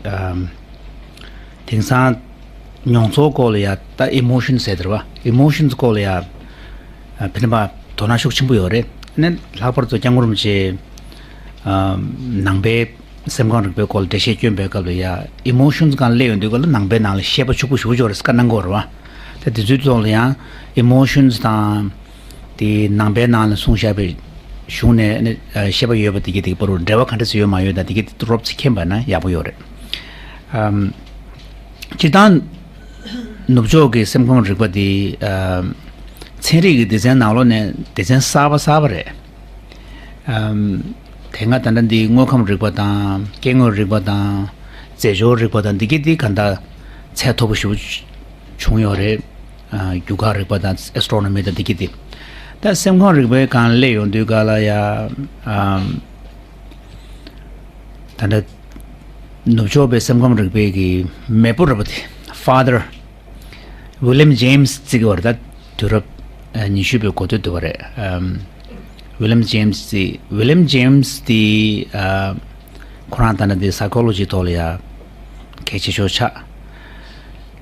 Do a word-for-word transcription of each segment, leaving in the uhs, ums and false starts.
ཨམ། དེང་སང་མྱོང་ཚོར་སྐོར་ལ་ཡ་ད་emotion་ཟེར་དེ་རེད་བ། emotions་སྐོར་ལ་ཡ་ཨ་ཕན་པ་དོ་སྣང་ཤུགས་ཆེན་པོ་ཡོད་རེད། ཨ་ནི་ལྷག་པར་དུ་སྐྱབས་མགོན་རིན་པོ་ཆེ་ཨམ་ནང་པའི་སེམས་ཁམས་རིག་པའི་སྐོར་ལ་འགྲེལ་བཤད་བསྐྱོན་པའི་སྐབས་ལ་ཡ་emotions་སྒང་སླེབས་ཡོང་དུས་སྐབས་ལ་ནང་པའི་ནང་ལ་བཤད་པ་ཕྱུག་པོ་ཞེ་པོ་ཅིག་ཡོད་རེད་བཀའ་གནང་གི་ཡོད་རེད་བ། ད་དེ་ཚོའི་ཐོག་ལ་ཡང་emotions་དང་དེ་ནང་པའི་ནང་ལ་གསུངས་བཞག་པའི་གཞུང་ནས་ནི་ཨ་བཤད་པ་ཡོད་པ་དེ་གའི་དེ་གའི་བར་དུ་འབྲེལ་བ་ག་འདྲ་ཞིག་ཡོད་མ་ཡོད་དང་དེ་གའི་དེ་རོབ་ཙམ་མཁྱེན་པ་ན་ཡག་པོ་ཡོད་རེད། ཨམ། སྤྱིར་བཏང་ནུབ་ཕྱོགས་ཀྱི་སེམས་ཁམས་རིག་པ་དེ་ཨམ། ཚན་རིག་གི་སྡེ་ཚན་ནང་ལོགས་ནས་སྡེ་ཚན་གསར་པ་གསར་པ་རེད། ཨམ། དེ་སྔ་ད་ལྟ་འདི་དངོས་ཁམས་རིག་པ་དང་སྐྱེ་དངོས་རིག་པ་དང་རྫས་སྦྱོར་རིག་པ་དང་འདི་གའི་འདི་ག་འདྲ་ཚད་མཐོ་པོ་ཞེ་པོ་བྱུང་ཡོད་རེད། ཨ། རྒྱུ་སྐར་རིག་པ་དང་astronomy་དང་འདི་གའི་འདི། ད་སེམས་ཁམས་རིག་པའི་སྒང་སླེབས་ཡོང་དུས་ག་ལ་ཡ། ཨམ། ད་ལྟ་ནུབ་ཕྱོགས་པའི་སེམས་ཁམས་རིག་པའི་གི་མེས་པོ་རེད་པ་དེ། Father William James་བརྩི་གི་ཡོད་རེད། ད་དུས་རབས་ཉི་ཤུ་པའི་འགོ་སྟོད་དུ་བ་རེད། ཨམ། William James་བརྩི། William James་དེ་ཨ། ཁོ་རང་ད་ནི་དེ་psychology་ཐོག་ལ་ཡ་གལ་ཆེ་ཤོས་ཆགས།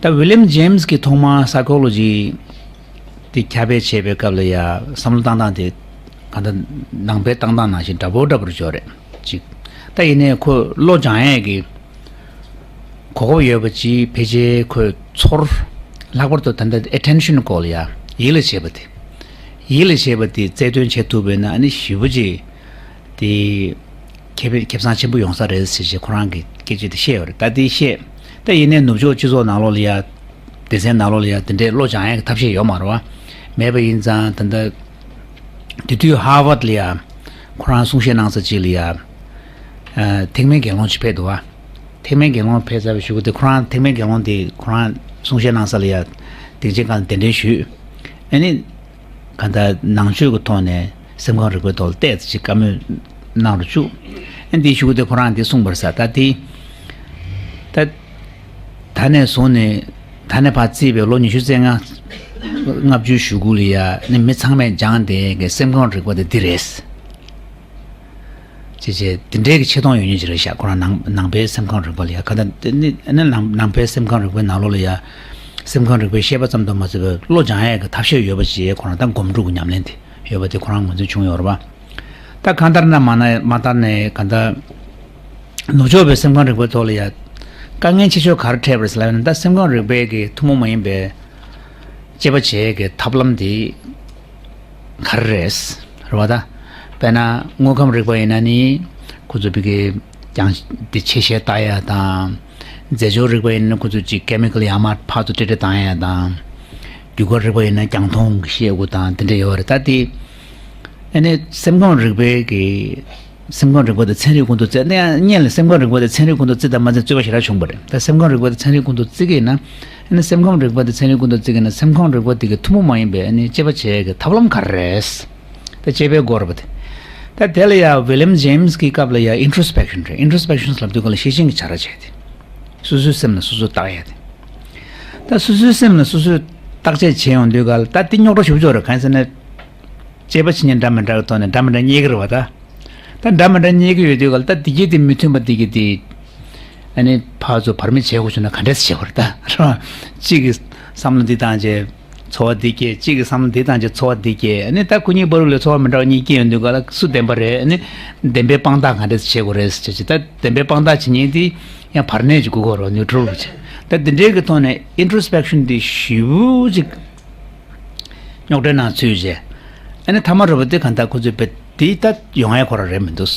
ད་William James་གི་ཐོག་མར་psychology་དེ་ཁྱབ་སྤེལ་བྱས་པའི་སྐབས་ལ་ཡ་བསམ་བློ་བཏང་སྟངས་དེ་གང་ལྟར་ནང་པའི་བཏང་སྟངས་ནང་བཞིན་འདྲ་པོ་འདྲ་པོར་འཇོག་རེད་ཅིག་ད་ཡིན་ནའི་ཁོ་བློ་སྦྱང་ཡས་ཀྱི་གོ་སྐབས་ཡོད་པ་ཅིག་ཕལ་ཆེར་ཁོས་ཚོར། ལྷག་པར་དུ་ད་ལྟ་attention་སྐོར་ལ་ཡ་ཡིད་ལ་བྱེད་པ་དེ། ཡིད་ལ་བྱེད་པ་དེ་རྩལ་འདོན་བྱེད་ཐུབ་པས་ན་ཨ་ནི་ཞེ་པོ་ཅིག་དེ་ཁེ་ཕན་ཁེ་བཟང་ཆེན་པོ་ཡོང་ས་རེད་ཟེར་བྱས་ཁོ་རང་གི་སྐད་ཆ་དེ་བཤད་ཡོད་རེད། ད་དེ་བཤད། ད་ཡིན་ནའི་ནུབ་ཕྱོགས་སྤྱི་ཚོགས་ནང་ལོགས་ལ་ཡ། སྡེ་ཚན་ནང་ལོགས་ལ་ཡ་དེ་འདྲའི་བློ་སྦྱང་ཡག་གི་ཐབས་ཤེས་ཡོད་མ་རེད་བ། མེད་པ་ཡིན་ཙང་ད་ལྟ་དེ་དུས་Harvard་ལ་ཡ་ཁོ་རང་གསུང་བཤད་གནང་ས་ཅིག་ལ་ཡ། ཨ། ཐེག་དམན་དགེ་སློང་ཅིག་ཕེབས་འདུག་བ། ཐེག་དམན་དགེ་སློང་ཕེབས་ཚར་བའི་གཞུག་གུ་དེ་ཁོ་རང་ཐེག་དམན་དགེ་སློང་དེ་ཁོ་རང་གསུང་བཤད་གནང་ས་ལ་ཡ་སྡིངས་ཆའི་སྒང་ལ་གདན་འདྲེན་ཞུས། ཨ་ནི། གང་ལྟར་ནང་ཆོས་ཀྱི་ཐོག་ནས་སེམས་ཁམས་རིག་པའི་ཐོག་ལ་བལྟས་ཚེ་ཅིག་བཀའ་མོལ་གནང་རུ་བཅུག་ཨ་འདིའི་གཞུག་གུ་དེ་ཁོ་རང་འདི་གསུངས་པར་ཟ། ད་དེ། ད། ད་ནས་བཟུང་ནས། ད་ནས་ཕར་བརྩིས་པའི་ལོ་ཉི་ཤུ་རྩ་ལྔ། ལྔ་བཅུ་ཞེ་དགུ་ལ་ཡ་ནི་མི་ཚང་མས་སྦྱངས་བསྡད་མཁན་གྱི་སེམས་ཁམས་རིག་པ་དེ་འདི་རེད། ཅེས་བྱས་འདི་འདྲའི་གི་ཆེ་མཐོང་ཡོད་མཁན་ཅིག་རེད་ཤག་ཁོ་རང་ནང་ནང་པའི་སེམས་ཁམས་རིག་པ་ལ་ཡ་ག་ད་དེ་ནི་ནི་ནང་ནང་པའི་སེམས་ཁམས་རིག་པའི་ནང་ལོགས་ལ་ཡ། སེམས་ཁམས་རིག་པའི་བཤད་པ་ཙམ་དུ་མ་ཟད་པའི་བློ་སྦྱང་ཡས་ཀྱི་ཐབས་ཤེས་ཡོད་པ་ཅིག་ཁོ་རང་ད་སྒོམ་སྒྲུབ་ཀྱི་ཉམས་ལེན་དེ་ཡོད་པ་དེ་ཁོ་རང་ངོས་འཛིན་བྱུང་ཡོད་རེད་པ། ད་གང་ལྟར་ན་མ་ན་མ་ལྟར་ནས་གང་ལྟར། ནུབ་ཕྱོགས་པའི་སེམས་ཁམས་རིག་པའི་ཐོག་ལ་ཡ། དཀའ་ངལ་ཆེ་ཤོས་ག་རེ་འཕྲད་པ་རེད་ཟེར་ལབ་ན་ད་སེམས་ཁམས་རིག་པའི་གི་ཐུན་མོང་མ་ཡིན་པའི་དཔྱད་པ་བྱེད་ཀྱི་ཐབས་ལམ་དེ་ག་རེ་རེད། རེད་བ་ད། དཔེར་ན་དངོས་ཁམས་རིག་པ་ཡིན་ན་ནི་ཁོ་ཚོ་བི་གི་ཀྱང་དེ་ཆེ་ཤེལ་བཏགས་ཡ་དང་། རྫས་སྦྱོར་རིག་པ་ཡིན་ན་ཁོ་ཚོ་ཅིག་ཀེ་མི་ཀལ་ཡར་མར་ཕར་ཚུར་སྤྲད་སྤྲད་བཏང་ཡ་དང་། རྒྱུ་སྐར་རིག་པ་ཡིན་ན་རྒྱང་མཐོང་གི་ཤེལ་སྒོ་དང་དེ་འདྲ་ཡོད་རེད་ད་དེ། ཨ་ནི་སེམས་ཁམས་རིག་པའི་གི་སེམས་ཁམས་རིག་པ་དང་ཚན་རིག་ཀུན་ཏུ་བརྩི་ནས་ཡང་སྔོན་ལ་སེམས་ཁམས་རིག་པ་དང་ཚན་རིག་ཀུན་ཏུ་བརྩི་དང་མ་བརྩི་རྩོད་པ་ཞེ་དྲག་བྱུང་བ་རེད། ད་སེམས་ཁམས་རིག་པ་དང་ཚན་རིག་ཀུན་ཏུ་བརྩི་གི་ཡིན་ན། ཨ་ནི་སེམས་ཁམས་རིག་པ་དང་ཚན་རིག་ཀུན་ཏུ་བརྩི་གི་ཡིན་ན་སེམས་ཁམས་རིག་པ་དེ་གི་ཐུན་མོང་མ་ཡིན་པའི་ཨ་ནི་དཔྱད་པ་བྱེད་ཀྱི་ཐབས་ལམ་ག་རེ་རེད། ད་དཔྱད་པའི་སྐོར་བ་དེ། ད་དེ་ལ་ཡང་William James་གི་སྐབས་ལ་ཡང་introspection་རེད། introspection་ལབ་དུས་ག་ལ་ཤེས་བཞིན་གྱི་བྱ་ར་བྱས་ཏེ། སོ་སོའི་སེམས་ལ་སོ་སོས་བརྟག་ཡ་དེ། ད་སོ་སོའི་སེམས་ལ་སོ་སོས་བརྟག་དཔྱད་བྱེད་ཡོང་དུས་ག་ལ་ད་དེ་རྙོག་དྲ་ཞེ་པོ་ཅིག་རེད། གང་ཡིན་ཟེར་ན། དཔྱད་པ་བྱེད་མཁན་འདྲ་མི་འདྲ་གི་ཐོག་ནས་འདྲ་མི་འདྲ་རྙེད་ཀྱི་རེད་བ་ད། ད་འདྲ་མི་འདྲ་རྙེད་ཀྱི་ཡོད་དུས་ག་ལ་ད་དེ་གྱད་དེ་མི་མཐུན་པ་དེ་གྱད་དེ། ཨ་ནི་ཕར་ཚུར་བར་མེད་བྱེད་དགོས་བྱུང་ན་ག་འདྲས་བྱེད་དགོས་རེད་ད། རེད་བ། གཅིག་གིས་བསམ་བློ་འདི་བཏང་བྱས། ཚོར་བ་འདི་སྐྱེ། གཅིག་གིས་བསམ་བློ་འདི་བཏང་བྱས་ཚོར་བ་འདི་སྐྱེ། ཨ་ནི་ད་ཁོ་གཉིས་བར་ལ་ཚོར་བ་མི་འདྲ་བ་གཉིས་སྐྱེ་ཡོང་དུས་ག་ལ་སུ་བདེན་པ་རེད། ཨ་ནི་བདེན་པའི་དཔང་རྟགས་ག་འདྲས་བྱེད་དགོས་རེད་ཟེར་བྱས་ད་བདེན་པའི་དཔང་རྟགས་བྱེད་མཁན་དེ་ཡང་བར་གནས་ཀྱི་དགོས་ཀྱི་རེད་བ། neutral་བྱས། ད་འདི་འདྲའི་གི་ཐོག་ནས་introspection་འདི་ཞེ་པོ་ཅིག་རྙོག་དྲའི་ནང་ཚུད་བྱས། ཨ་ནི་ཐ་མ་རུ་བ་དེ་གང་ལྟར་ཁོ་ཚོས་བེད་དེ་ལྟ་ཡོང་ཡ་ཁོ་རང་རེད་མི་འདུག་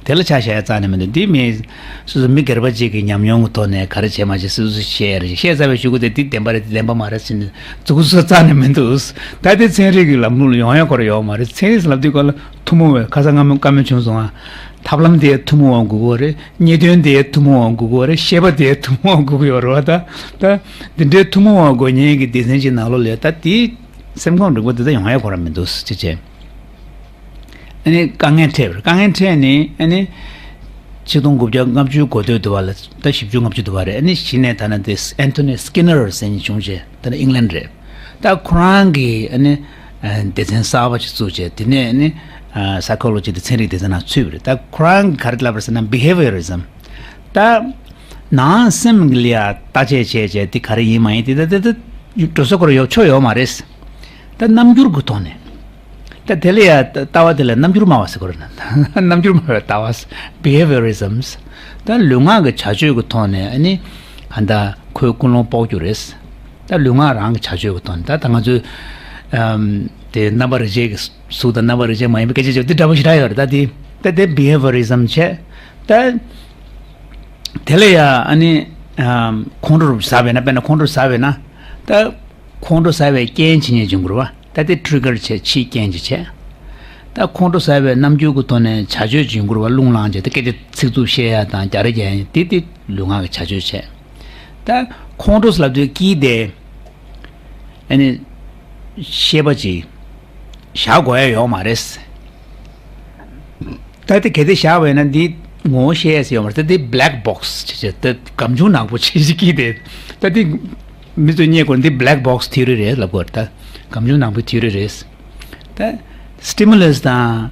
དེ་ལ་ཆ་བཞག་ཡ་རྩ་ནས་མི་འདུག་འདི་མི་སོ་སོ་མི་སྒེར་པ་གཅིག་གི་ཉམས་མྱོང་གི་ཐོག་ནས་ག་རེ་བྱས་མ་བྱས་སོ་སོས་བཤད་ཡ་རེད། བཤད་ཚར་བའི་གཞུག་གུ་དེ་འདི་བདེན་པ་རེད་འདི་བདེན་པ་མ་རེད་ཟེར་ནས་འཛུགས་སུ་རྩ་ནས་མི་འདུག་ད་དེ་ཚན་རིག་གི་ལམ་ལུགས་ལ་ཡོང་ཡ་ཁོ་རང་ཡོད་མ་རེད། ཚན་རིག་ལབ་དུས་ག་ལ་ཐུན་མོང་བའི་ཁ་སང་སྔ་མོ་བཀའ་མོལ་བྱུང་སོང་ང་། ཐབས་ལམ་དེ་ཐུན་མོང་བ་དགོས་ཀྱི་རེད། རྙེད་དོན་དེ་ཐུན་མོང་བ་དགོས་ཀྱི་རེད། བཤད་པ་དེ་ཐུན་མོང་བ་དགོས་ཀྱི་ཡོད་རེད་བ་ད། ད་འདི་འདྲའི་ཐུན་མོང་བ་དགོས་མཁན་གྱི་སྡེ་ཚན་གཅིག་ནང་ལོགས་ལ་ད་དེ་སེམས་ཁམས་རིག་པ་དེ་ད་ཡོང་ཡ་ཁོ་རང་མི་འདུག་ཅེས་བྱས། ཨ་ནི་དཀའ་ངལ་འཕྲད་པ་རེད། དཀའ་ངལ་འཕྲད་ནས་ཨ་ནི་ཆིག་སྟོང་དགུ་བརྒྱ་ལྔ་བཅུ་འགོ་སྟོད་དུ་བ་ལ་ད་བཞི་བཅུ་ལྔ་བཅུ་དུ་བ་རེད། ཨ་ནི་གཞི་ནས་ད་ན་དེ་Anthony Skinner་ཟེར་མཁན་བྱུང་རྗེས་ད་ནི་ཨིང་ལན་རེད། ད་ཁོ་རང་གིས་ཨ་ནི་ཨ་སྡེ་ཚན་གསར་པ་ཞིག་བཙུགས་བྱས་དེ་ནས་ཨ་ནི་ཨ་psychology་དེ་ཚན་རིག་སྡེ་ཚན་ནང་ཚུད་པ་རེད། ད་ཁོ་རང་གིས་ག་རེ་ལབ་པ་རེད་ཟེར་ན་behaviorism། ད་ ནང་སེམས་ལ་ཡ་བརྟག་དཔྱད་བྱས་བྱས་དེ་ག་རེ་ཡིན་མ་ཡིན་དེ་ད་ད་ད་འགྲོ་ས་སྐོར་ཡོད་ཆོག་ཡོད་མ་རེད། ད་རྣམ་འགྱུར་གྱི་ཐོག་ནས། ད་དེ་ལ་ཡ་ལྟ་བ་དེ་ལ་རྣམ་འགྱུར་སྨྲ་བ་ཟེར་དགོས་རེད་ན། རྣམ་འགྱུར་སྨྲ་བའི་ལྟ་བ། Behaviorisms། ད་ལུས་ངག་གི་བྱ་སྤྱོད་ཀྱི་ཐོག་ནས་ཨ་ནི་གང་ལྟར་ཁོའི་ཀུན་སློང་དཔོག་རྒྱུ་རེད། ད་ལུས་ངག་རང་གི་བྱ་སྤྱོད་ཀྱི་ཐོག་ནས་ད་ད་ང་ཚོས་ཨམ་དེ་རྣམ་པ་རིག་བྱེད་ཀྱི་གཟུགས་དང་རྣམ་པ་རིག་བྱེད་མ་ཡིན་པའི་སྐད་ཆ་བྱེད་པ་འདི་འདྲ་པོ་ཞེ་དྲག་ཡོད་རེད། ད་དེ་ད་དེ་Behaviorism་བྱས། ད་དེ་ལ་ཡ་ཨ་ནི་ཨམ་ཁོང་ཁྲོ་ཟ་བས་ན། དཔེར་ན་ཁོང་ཁྲོ་ཟ་བས་ན། ད་ཁོང་ཁྲོ་ཟ་བའི་རྐྱེན་བྱེད་མཁན་བྱུང་དགོས་རེད་བ། ད་དེ་trigger་བྱས། ཕྱིའི་རྐྱེན་ཅིག་བྱས། ད་ཁོང་ཁྲོ་ཟ་བའི་རྣམ་འགྱུར་གྱི་ཐོག་ནས་བྱ་སྤྱོད་ཅིག་ཡོང་གི་རེད་བ། རླུང་ལངས་བྱས་ད་སྐད་ཆ་ཚིག་རྩུབ་བཤད་ཡ་དང་རྒྱག་རེས་རྒྱག་ཡ་དེ་དེ་ལུས་ངག་གི་བྱ་སྤྱོད་བྱས། ད་ཁོང་ཁྲོ་ཟ་ལབ་དུས་དཀྱིལ་དེ་ཨ་ནི་ཤེས་པ་ཅིག་བཞག་དགོས་ཡ་ཡོད་མ་རེད། ད་དེ་གལ་ཏེ་བཞག་པ་ཡིན་ན་འདི་ངོ་བོ་ཤེས་ཡ་ཡོད་མ་རེད། ད་དེ་black box་བྱས་བྱས་ད་སྒམ་ཆུང་ནག་པོ་ཅིག་གི་དེ། ད་དེ་མི་ཚོས་རྙེད་དགོས་འདི་black box theory་རེད་ལབ་དགོས་རེད། ད་སྒམ་ཆུང་ནག་པོའི་theory་རེད། ད་stimulus་དང་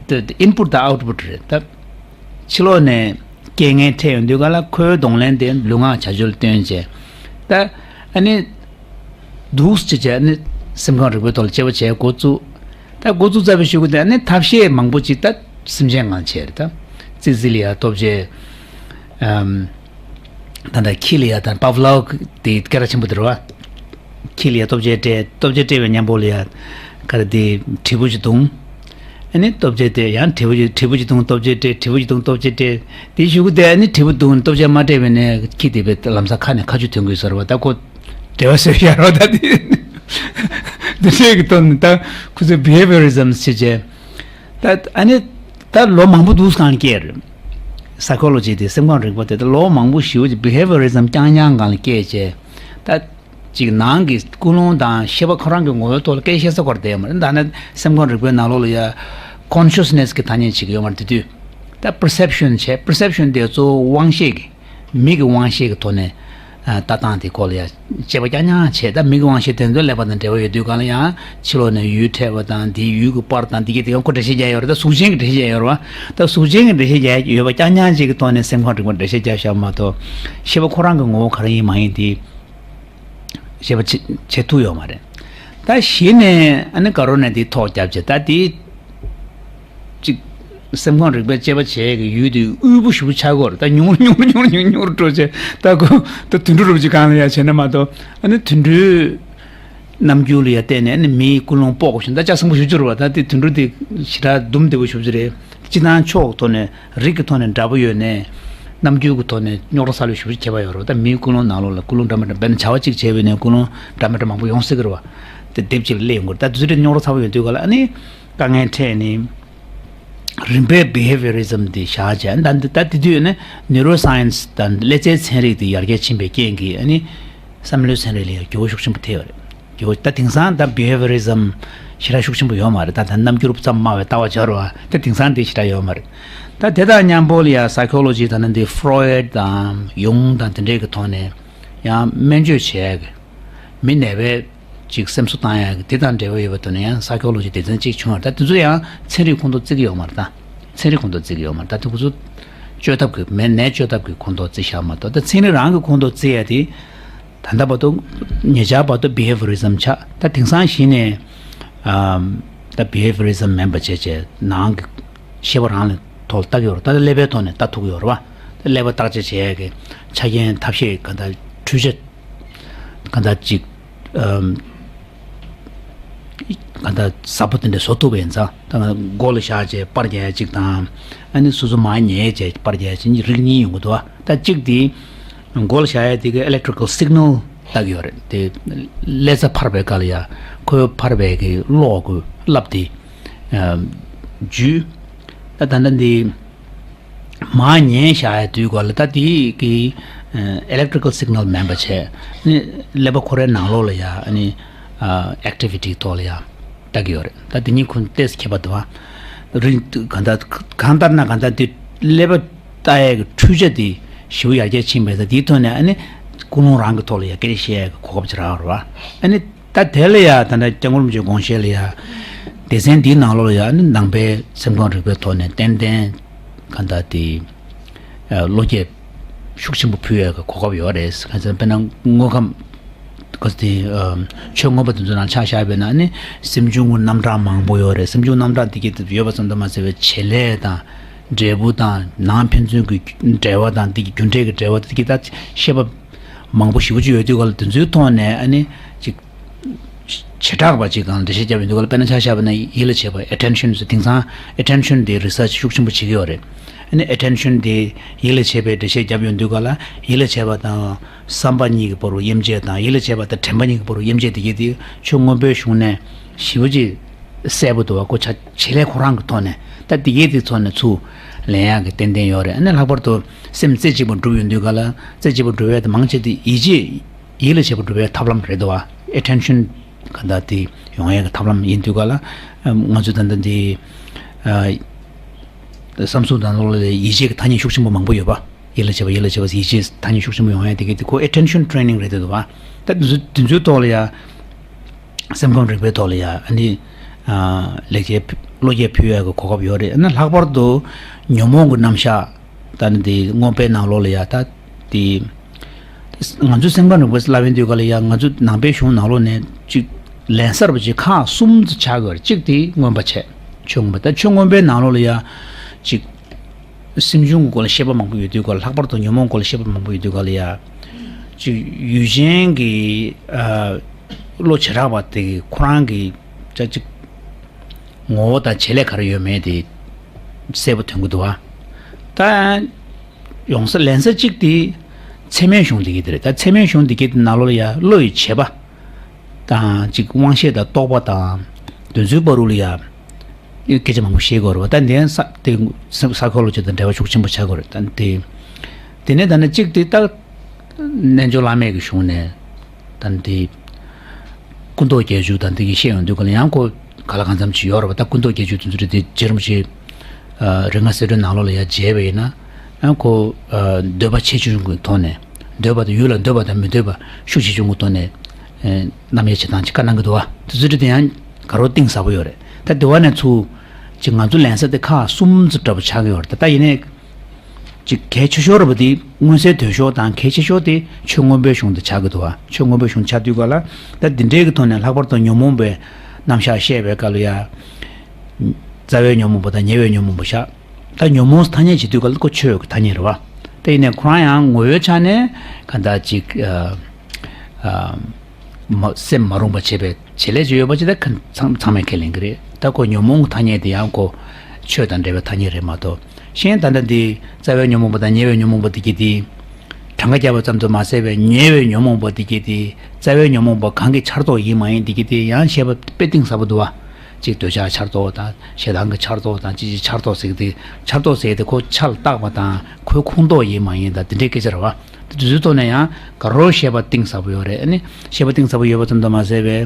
ད་input་དང་output་རེད། ད་ཕྱི་ལོགས་ནས་རྐྱེན་ངན་འཕྲད་ཡོང་དུས་ག་ལ་ཁོའི་གདོང་ལེན་དེ་ལུས་ངག་བྱ་སྤྱོད་ལ་སྟོན་བྱས། ད་ཨ་ནི་འདུག་སེ་བྱས་ནས་སེམས་ཁམས་རིག་པའི་ཐོག་ལ་དཔྱད་པ་བྱས་འགོ་བཙུགས། ད་འགོ་བཙུགས་ཚར་བའི་གཞུག་གུ་དེ་ནས་ཐབས་ཤེས་མང་པོ་ཅིག་ད་སེམས་ཅན་ངང་བྱས་རེད། ད་ཙི་ཙི་ལ་ཡ་ལྟོ་ཆས། ཨམ། ད་ལྟ་ཁྱི་ལ་ཡ་ད་པབ་ལོ་དེ་སྐད་གྲགས་ཆེན་པོ་དེ་རེད་བ། ཁྱི་ལ་ཡ་ལྟོ་ཆས་སྤྲད། ལྟོ་ཆས་སྤྲད་པའི་མཉམ་པོ་ལ་ཡ་ག་རེ་དེ་དྲིལ་བུ་ཅིག་བརྡུངས། ཨ་ནི་ལྟོ་ཆས་སྤྲད། ཡང་དྲིལ་བུ་ཅིག་དྲིལ་བུ་ཅིག་བརྡུངས། ལྟོ་ཆས་སྤྲད། དྲིལ་བུ་ཅིག་བརྡུངས། ལྟོ་ཆས་སྤྲད། དེའི་གཞུག་གུ་དེ་ཨ་ནི་དྲིལ་བུ་བརྡུངས། ལྟོ་ཆས་མ་སྤྲད་པ་ཡིན་ན་ཁྱི་དེ་བས་ལམ་སང་ཁ་ནས་ཁ་ཆུ་ཐོན་གི་ཡོད་ས་རེད་བ། ད་ཁོ་འབྲེལ་བ་བཟོས་ཡ་རོ། ད་དེ་འདི་འདྲའི་གི་དོན་ནི་ད་ཁོ་ཚོས་behaviorism་བྱེད་བྱས། ད་ཨ་ནི་ད་ལོ་མང་པོ་འདུག་སེ་སྒང་སྐྱེས་རེད། psychology་དེ་སེམས་ཁམས་རིག་པ་དེ་ད་ལོ་མང་པོ་ཞེ་པོ་ཅིག་behaviorism་རྐྱང་རྐྱང་སྒང་ལ་སྐྱེས་བྱས། ད་ཅིག་ནང་གི་ཀུན་སློང་དང་ཤེས་པ་ཁོ་རང་གི་ངོ་བོའི་ཐོག་ལ་སྐད་ཆ་བཤད་ས་སྐོར་བསྡད་ཡོད་མ་རེད། ད་ནི་སེམས་ཁམས་རིག་པའི་ནང་ལོགས་ལ་ཡ་consciousness་གི་ཐ་སྙད་བྱེད་ཀྱི་ཡོད་མ་རེད། དེ་དུས་ད་perception་བྱས། perception་དེ་གཙོ་བོ་དབང་ཤེས་ཀྱི། མིག་གི་དབང་ཤེས་ཀྱི་ཐོག་ནས་ཨ་ལྟ་སྟངས་དེ་སྐོར་ལ་ཡ་དཔྱད་པ་རྐྱང་རྐྱང་བྱས། ད་མིག་གི་དབང་ཤེས་དེ་ཚོ་ཀླད་པ་དང་འབྲེལ་བ་ཡོད་དུས་གང་ལ་ཡང་ཕྱི་ལོགས་ནས་ཡུལ་འཕྲད་པ་དང་དེའི་ཡུལ་གྱི་པར་དང་དེ་གའི་དེ་ཡང་ཁོ་འགྲེལ་བཤད་རྒྱག་ཡོད་རེད། ད་གཟུགས་ཅན་གྱི་འགྲེལ་བཤད་རྒྱག་ཡོད་རེད་བ། ད་གཟུགས་ཅན་གྱི་འགྲེལ་བཤད་རྒྱག་ཡོད་པ་རྐྱང་རྐྱང་ཅིག་གི་ཐོག་ནས་སེམས་ཁམས་རིག་པ་འགྲེལ་བཤད་རྒྱག་བཞག་མ་གཏོགས་ཤེས་པ་ཁོ་རང་གི་ངོ་བོ་ག་རེ་ཡིན་མ་ཡིན་དེ་ཤེས་པ་བྱེད་བྱེད་ཐུབ་ཡོད་མ་རེད། ད་གཞི་ནས་ཨ་ནི་དགའ་རོགས་ནས་དེ་ཐོག་བརྒྱབ་བྱས། ད་དེ་ཅིག་སེམས་ཁམས་རིག་པའི་དཔྱད་པ་བྱེད་ཀྱི་ཡུལ་དེ་དབུལ་པོ་ཞེ་པོ་ཆགས་ཀྱི་ཡོད་རེད། ད་ཉུང་ཉུང་ཉུང་ཉུང་ཉུང་འགྲོ་བྱས། ད་ཁོ་ད་དུད་འགྲོ་རུ་ཅིག་སྒང་ལ་ཡ་བྱས་ན་མ་གཏོགས་ཨ་ནི་དུད་འགྲོའི་རྣམ་འགྱུར་ལ་ཡ་བལྟས་ནས་ཨ་ནི་མིའི་ཀུན་སློང་དཔོག་དགོས་ཤིང་། ད་ལྕགས་ཟམ་པ་ཞེ་པོ་ཅིག་རེད་བ། ད་དེ་དུད་འགྲོ་དེ་ཞེ་དྲག་འདུམ་བདེ་པོ་ཞེ་པོ་ཅིག་རེད། སྤྱི་དང་ཕྱོགས་ཐོག་ནས་རིགས་ཀྱི་ཐོག་ནས་འདྲ་པོ་ཡོད་ནས། རྣམ་འགྱུར་གྱི་ཐོག་ནས་རྙོག་དྲ་ཚ་ལོས་ཞེ་པོ་ཁྱད་པར་ཡོད་རེད་བ། ད་མིའི་ཀུན་སློང་ནང་ལོགས་ལ་ཀུན་སློང་འདྲ་མི་འདྲ། དཔེར་ན་བྱ་བ་གཅིག་བྱས་པ་ཡིན་ན་ཀུན་སློང་འདྲ་མི་འདྲ་མང་པོ་ཡོང་སྲིད་ཀྱི་རེད་བ། དེ་སྡེབ་གཅིག་ལ་སླེབས་ཡོང་གི་རེད། ད་དེ་ཚོ་དེ་རྙོག་དྲ་ཚ་པོ་ཡོང་དུས་ག་ལ་ཨ་ནི་དཀའ་ངལ་འཕྲད་ནས་རིམ་པས་behaviorism་དེ་བཞག་བྱས། ད་ད་དེ་དུས་ནས་neuroscience་དང་ཀླད་རྩའི་ཚན་རིག་དེ་ཡར་རྒྱས་ཕྱིན་པའི་རྐྱེན་གྱིས་ཨ་ནི་བསམ་བློའི་ཚན་རིག་ལ་ཡང་འགྱུར་བ་ཤུགས་ཆེན་པོ་ཐེབས་ཡོད་རེད། འགྱུར་བ། ད་དེང་སང་ད་behaviorism་ཞེ་དྲག་ཤུགས་ཆེན་པོ་ཡོད་མ་རེད། ད་ད་རྣམ་འགྱུར་ཙམ་སྨྲ་བའི་ལྟ་བ་སྦྱར་བ་ད་དེང་སང་དེ་ཞེ་དྲག་ཡོད་མ་རེད། ད་དེ་དང་མཉམ་པོ་ལ་ཡང་psychology་ད་ནི་འདི་Freud་དང་Jung་དང་དེ་འདྲའི་གི་ཐོག་ནས་ཡང་སྨན་བཅོས་བྱེད་ཡ་གི། མི་ནད་པའི་ཅིག་སེམས་གསོ་བཏང་ཡ་གི་དེ་དང་འབྲེལ་བ་ཡོད་པའི་ཐོག་ནས་ཡང་psychology་སྡེ་ཚན་གཅིག་བྱུང་བ་རེད། ད་དེ་ཚོ་ཡང་ཚན་རིག་ཁོངས་གཏོགས་བརྩི་གི་ཡོད་མ་རེད། ད་ཚན་རིག་ཁོངས་གཏོགས་བརྩི་གི་ཡོད་མ་རེད། ད་དེ་ཁོ་ཚོ་བཅོས་ཐབས་ཀྱི་མི་ནད་བཅོས་ཐབས་ཀྱི་ཁོངས་གཏོགས་བརྩི་བཞག་མ་གཏོགས། ད་ཚན་རིག་རང་གི་ཁོངས་གཏོགས་བརྩི་ཡ་དེ་ད་ལྟ་བར་དུ་ཉེ་ཆར་བར་དུ་behaviorism་ཆགས། ད་དེང་སང་གཞི་ནས་ཨམ་ད་behaviorism་མིན་པ་བྱས་བྱས་ནང་གི་ཤེས་པ་རང་ལ་ཐོག་ལ་ལྟ་གི་ཡོད་རེད། ད་ཀླད་པའི་ཐོག་ནས་ལྟ་ཐུབ་ཀྱི་ཡོད་རེད་བ། ད་ཀླད་པ་བརྟག་དཔྱད་བྱེད་ཡ་གི་ཆ་རྐྱེན་ཐབས་ཤེས་ག་ད་འཕྲུལ་ཆས་ག་ད་ཅིག་ཨམ་ག་ད་ཟབ་པོ་དེ་འདྲ་བཟོ་ཐུབ་པ་ཡིན་ཙང་། ད་མགོ་ལ་བཞག་བྱས་པར་རྒྱག་ཡ་གཅིག་དང་། ཨ་ནི་སོ་སོ་མར་ཉལ་བྱས་པར་རྒྱག་ཡ་གཅིག་རིགས་གཉིས་ཡོང་གི་འདུག་བ། ད་གཅིག་དེ་མགོ་ལ་བཞག་ཡ་དེ་གི་electrical signal་ལྟ་གི་ཡོད་རེད། དེ་ཀླད་རྩ་འཕར་བའི་སྐབས་ལ་ཡ་ཁོའི་འཕར་བའི་གི་གློག་གི་རླབས་དེ་ཨ་འཇུས། ད་ད་ལྟ་འདི་མར་ཉལ་བཞག་ཡ་དུས་སྐབས་ལ་ད་དེ་གི་ཨ་electrical signal་མིན་པ་བྱས་ནི་ཀླད་པ་ཁོ་རའི་ནང་ལོགས་ལ་ཡ་ཨ་ནི་ཨ་activity་ཐོག་ལ་ཡ་ལྟ་གི་ཡོད་རེད། ད་དེ་གཉིས་ཁོ་ཏོག་ཙམ་ཁྱད་པར་འདུག་བ། རིང་གང་ལྟར་གང་ལྟར་ན་གང་ལྟར་དེ་ཀླད་པ་ལྟ་ཡས་ཀྱི་འཕྲུལ་ཆ་དེ་ཞེ་པོ་ཡར་རྒྱས་ཕྱིན་པས། ད་དེའི་ཐོག་ནས་ཨ་ནི་ཀུན་སློང་རང་གི་ཐོག་ལ་ཡ་སྐད་ཆ་བཤད་ཡས་ཀྱི་གོ་སྐབས་ཅིག་རག་རེད་བ། ཨ་ནི་ད་དེ་ལ་ཡ་ད་ལྟ་སྐྱབས་མགོན་རིན་པོ་ཆེའི་དགོངས་བཞེད་ལ་ཡ་སྡེ་ཚན་འདིའི་ནང་ལོགས་ལ་ཡ་ཨ་ནི་ནང་པའི་སེམས་ཁམས་རིག་པའི་ཐོག་ནས་ཏན་ཏན་གང་ལྟར་དེ་བློ་སྐྱེད་ ཤུགས་ཆེན་པོ་ཕུལ་ཡས་ཀྱི་གོ་སྐབས་ཡོད་རེད། ག་ཚོད་དཔེར་ན་དངོས་ཁམས་ག་ཚོད་དེ་ཨམ་ཆོས་མངོན་པ་དེ་ཚོ་ནང་ཆ་བཞག་པ་ཡིན་ན་ནི་སེམས་བྱུང་གི་རྣམ་གྲངས་མང་པོ་ཡོད་རེད། སེམས་བྱུང་རྣམ་གྲངས་དེ་གས་ཡོད་པ་ཙམ་དུ་མ་ཟད་པའི་བྱེད་ལས་དང་འབྲས་བུ་དང་ནང་ཕན་ཚུན་གྱི་འབྲེལ་བ་དང་དེ་གི་རྒྱུ་འབྲས་ཀྱི་འབྲེལ་བ་དེ་གས་ད་བཤད་པ་མང་པོ་ཞེ་པོ་ཅིག་ཡོད་དུས་ག་ལ་དེ་ཚོའི་ཐོག་ནས་ཨ་ནི་ཅིག་བྱེ་བྲག་པ་ཅིག་གང་འགྲེལ་བཤད་བརྒྱབ་ཡོང་དུས་ག་ལ་དཔེར་ན་ཆ་བཞག་པ་ན་ཡིད་ལ་བྱེད་པ་attention ཟེར། དེང་སང་attention དེ་research ཤུགས་ཆེན་པོ་བྱེད་ཀྱི་ཡོད་རེད། ཨ་ནི་attention དེ་ཡིད་ལ་བྱེད་པའི་འགྲེལ་བཤད་བརྒྱབ་ཡོང་དུས་ག་ལ་ཡིད་ལ་བྱེད་པ་དང་བསམ་པ་གཉིས་ཀྱི་བར་དུ་དབྱེ་འབྱེད་དང་ཡིད་ལ་བྱེད་པ་དང་དྲན་པ་གཉིས་ཀྱི་བར་དུ་དབྱེ་འབྱེད་དེ་གས་དེ་ཆོས་མངོན་པའི་གཞུང་ནས་ཞེ་པོ་ཅིག་གསལ་པོ་འདུག་བ། ཁོ་ཆ་བྱེད་ལས་ཁོ་རང་གི་ཐོག་ནས་ད་དེ་གས་དེ་ཐོག་ནས་ཚུར་ལེན་ཡག་གི་ཏན་ཏན་ཡོད་རེད། ཨ་ནི་ལྷག་པར་དུ་སེམས་རྩེ་གཅིག་པ་སྒྲུབ་ཡོང་དུས་ག་ལ་རྩེ་གཅིག་པ་སྒྲུབ་ཡས་དེ་མང་ཆེ་དེ་ཡིད་ཆེས་ཡིད་ལ་བྱེད་པ་སྒྲུབ་པའི་ཐབས་ལམ་རེད་འདུག་བ། attention ག་འདྲ་དེ་ཡོང་ཡས་ཀྱི་ཐབས་ལམ་ཡིན་དུས་ག་ལ་ང་ཚོས་ད་ལྟ་འདི་བསམ་གཟུགས་དང་ལོགས་ལ་ཡིད་ཆེས་ཀྱི་ཐ་སྙད་ཤུགས་ཆེན་པོ་མང་པོ་ཡོད་པ། ཡིད་ལ་བྱེད་པ་ཡིད་ལ་བྱེད་པ་ཡིད་ཆེས་ཐ་སྙད་ཤུགས་ཆེན་པོ་ཡོང་ཡས་དེ་གས་དེ་ཁོ་attention training རེད་འདུག་བ། ད་འདི་ཚོ་འདི་ཚོའི་ཐོག་ལ་ཡ་སེམས་ཁམས་རིག་པའི་ཐོག་ལ་ཡ་ཨ་ནི་ལེགས་སྐྱེས་བློ་སྐྱེད་ཕུལ་ཡས་ཀྱི་གོ་སྐབས་ཡོད་རེད། ཨ་ནི་ལྷག་པར་དུ་ཉོན་མོངས་ཀྱི་རྣམ་གཞག་ད་ནི་དེ་མངོན་པའི་ནང་ལོགས་ལ་ཡ་ད་དེ་ང་ཚོའི་སེམས་ཁམས་རིག་པ་ལབ་ཡོང་དུས་ག་ལ་ཡ་ང་ཚོ་ནང་པའི་གཞུང་ནང་ལོགས་ནས་ཅིག་ལན་གསར་པ་ཅིག་ཁག་གསུམ་དུ་ཆགས་དགོས་རེད། གཅིག་དེ་མངོན་པ་བྱས། ཆོས་མངོན་པ། ད་ཆོས་མངོན་པའི་ནང་ལོགས་ལ་ཡ་ཅིག་སེམས་བྱུང་གི་སྐོར་ལ་བཤད་པ་མང་པོ་ཡོད་དུས་ག་ལ་ལྷག་པར་དུ་ཉོན་མོངས་སྐོར་ལ་བཤད་པ་མང་པོ་ཡོད་དུས་ག་ལ་ཡ་ཅིག་ཡུལ་ཅན་གྱི་ཨ་བློ་བྱེ་བྲག་པ་དེ་ཁོ་རང་གི་ཅ་ཅིག་ངོ་བོ་དང་བྱེད་ལས་ག་རེ་ཡོད་མེད་དེ་གསལ་པོ་ཐོན་གྱི་འདུག་བ། ད་ཡོང་ས་ལན་ས་གཅིག་དེ་ཚད་མའི་གཞུང་དེ་གས་དེ་རེད། ད་ཚད་མའི་གཞུང་དེ་གས་དེ་ནང་ལོགས་ལ་ཡ་བློ་ཡི་བྱེད་པ་དང་ཅིག་དབང་ཤེས་དང་རྟོག་པ་དང་དེ་ཚོའི་བར་དུ་ལ་ཡ་སྐད་ཆ་མང་པོ་བཤད་དགོས་རེད་བ། ད་འདི་ས་དེ་ས་ཁོ་ལོ་ཇི་དང་འབྲེལ་བ་ཤུགས་ཆེན་པོ་ཆགས་དགོས་རེད། ད་དེ་དེ་ནས་ད་ནི་གཅིག་དེ་ད་རྣལ་འབྱོར་བླ་མེད་ཀྱི་གཞུང་ནས་ད་འདི་སྐུ་མདོག་བརྒྱད་ཅུ་དང་འདི་གི་བཤད་ཡོང་དུས་ག་ལ་ཡང་ཁོ་ག་ལ་གང་འཚམ་ཅིག་ཡོད་རེད་བ། ད་སྐུ་མདོག་བརྒྱད་ཅུ་དེ་ཚོ་རེད་དེ་རྗེ་རིན་པོ་ཆེ་རིགས་ལྔ་གསལ་སྒྲོན་ནང་ལོགས་ལ་ཡར་མཇལ་བ་ཡིན་ན་ཡང་ཁོ་འདོད་པ་ཆེ་ཆུང་གི་ཐོག་ནས་འདོད་པ་དང་ཡུལ་ལ་འདོད་པ་དང་མི་འདོད་པ་ཤུགས་ཆེ་ཆུང་གི་ཐོག་ནས་རྣམ་དབྱེ་བྱེད་སྟངས་ཅིག་བཀའ་གནང་གི་འདུག་བ། དེ་ཚོ་རེད་དེ་ཡང་ག་རོ་གཏིང་ཟབ་པོ་ཡོད་རེད། ད་དེ་བ་ནས་ཚུར་ཅིག་ང་ཚོ་ལན་ས་དེ་ཁག་གསུམ་ཙམ་འདྲ་པོ་ཆགས་ཀྱི་ཡོད་རེད། ད་ད་ཡིན་ནའི་ཅིག་གལ་ཆེ་ཤོས་ར་བ་དེ་མངོན་གསལ་དོད་ཤོས་དང་གལ་ཆེ་ཤོས་དེ་ཆོས་མངོན་པའི་གཞུང་དེ་ཆགས་ཀྱི་འདུག་བ། ཆོས་མངོན་པའི་གཞུང་ཆགས་དུས་ག་ལ་ད་འདི་འདྲའི་གི་ཐོག་ནས་ལྷག་པར་དུ་ཉོན་མོངས་པའི་རྣམ་གཞག་བཤད་པའི་སྐབས་ལ་ཡ། རྩ་བའི་ཉོན་མོངས་པ་དང་ཉེ་བའི་ཉོན་མོངས་པ་བཞག་ད་ཉོན་མོངས་ཐ་སྙད་བྱེད་དུས་ག་ལ་ཁོ་ཆོས་ཀྱི་ཐ་སྙད་རེད་བ། ད་ཡིན་ནའི་ཁོ་རང་ཡང་ངོ་བོའི་ཆ་ནས་ག་འདྲ་ཅིག་ཨ་ཨ། མ་སེམས་མ་རུངས་པ་བྱེད་པའི་བྱེད་ལས་ཅིག་ཡོད་པ་ཅིག་ད་ཁ་ཚང་ཚང་མས་ཁས་ལེན་གྱི་རེད། ད་ཁོ་ཉོན་མོངས་ཀྱི་ཐ་སྙད་དེ་ཡང་ཁོ་ཆོས་དང་འབྲེལ་བའི་ཐ་སྙད་རེད་མ་གཏོགས། གཞན་ད་ལྟ་འདི་རྩ་བའི་ཉོན་མོངས་པ་དང་ཉེ་བའི་ཉོན་མོངས་པ་དེ་གྱད་དེ། གྲངས་ཀ་བརྒྱབ་པ་ཙམ་དུ་མ་ཟད་པའི་ཉེ་བའི་ཉོན་མོངས་པ་དེ་གྱད་དེ། རྩ་བའི་ཉོན་མོངས་པ་གང་གི་ཆར་གཏོགས་ཡིན་མ་ཡིན་དེ་གྱད་དེ་ཡང་བཤད་པ་དཔེ་གཏིང་ཟབ་པོ་འདུག་བ། གཅིག་འདོད་ཆགས་ཆར་གཏོགས་དང་ཞེ་སྡང་གི་ཆར་གཏོགས་དང་ཅི་ཅི་ཆར་གཏོགས་ཟེར་གྱི་དེ་ཆར་གཏོགས་ཟེར་གྱི་དེ་ཁོ་ཆར་ལ་བཏགས་པ་དང་ཁོའི་ཁོངས་གཏོགས་ཡིན་མ་ཡིན་དང་དེ་འདྲའི་སྐད་ཆ་རེད་བ། དེ་ཚོའི་ཐོག་ནས་ཡང་ག་རོ་བཤད་པ་གཏིང་ཟབ་པོ་ཡོད་རེད། ཨ་ནི་བཤད་པ་གཏིང་ཟབ་པོ་ཡོད་པ་ཙམ་དུ་མ་ཟད་པའི་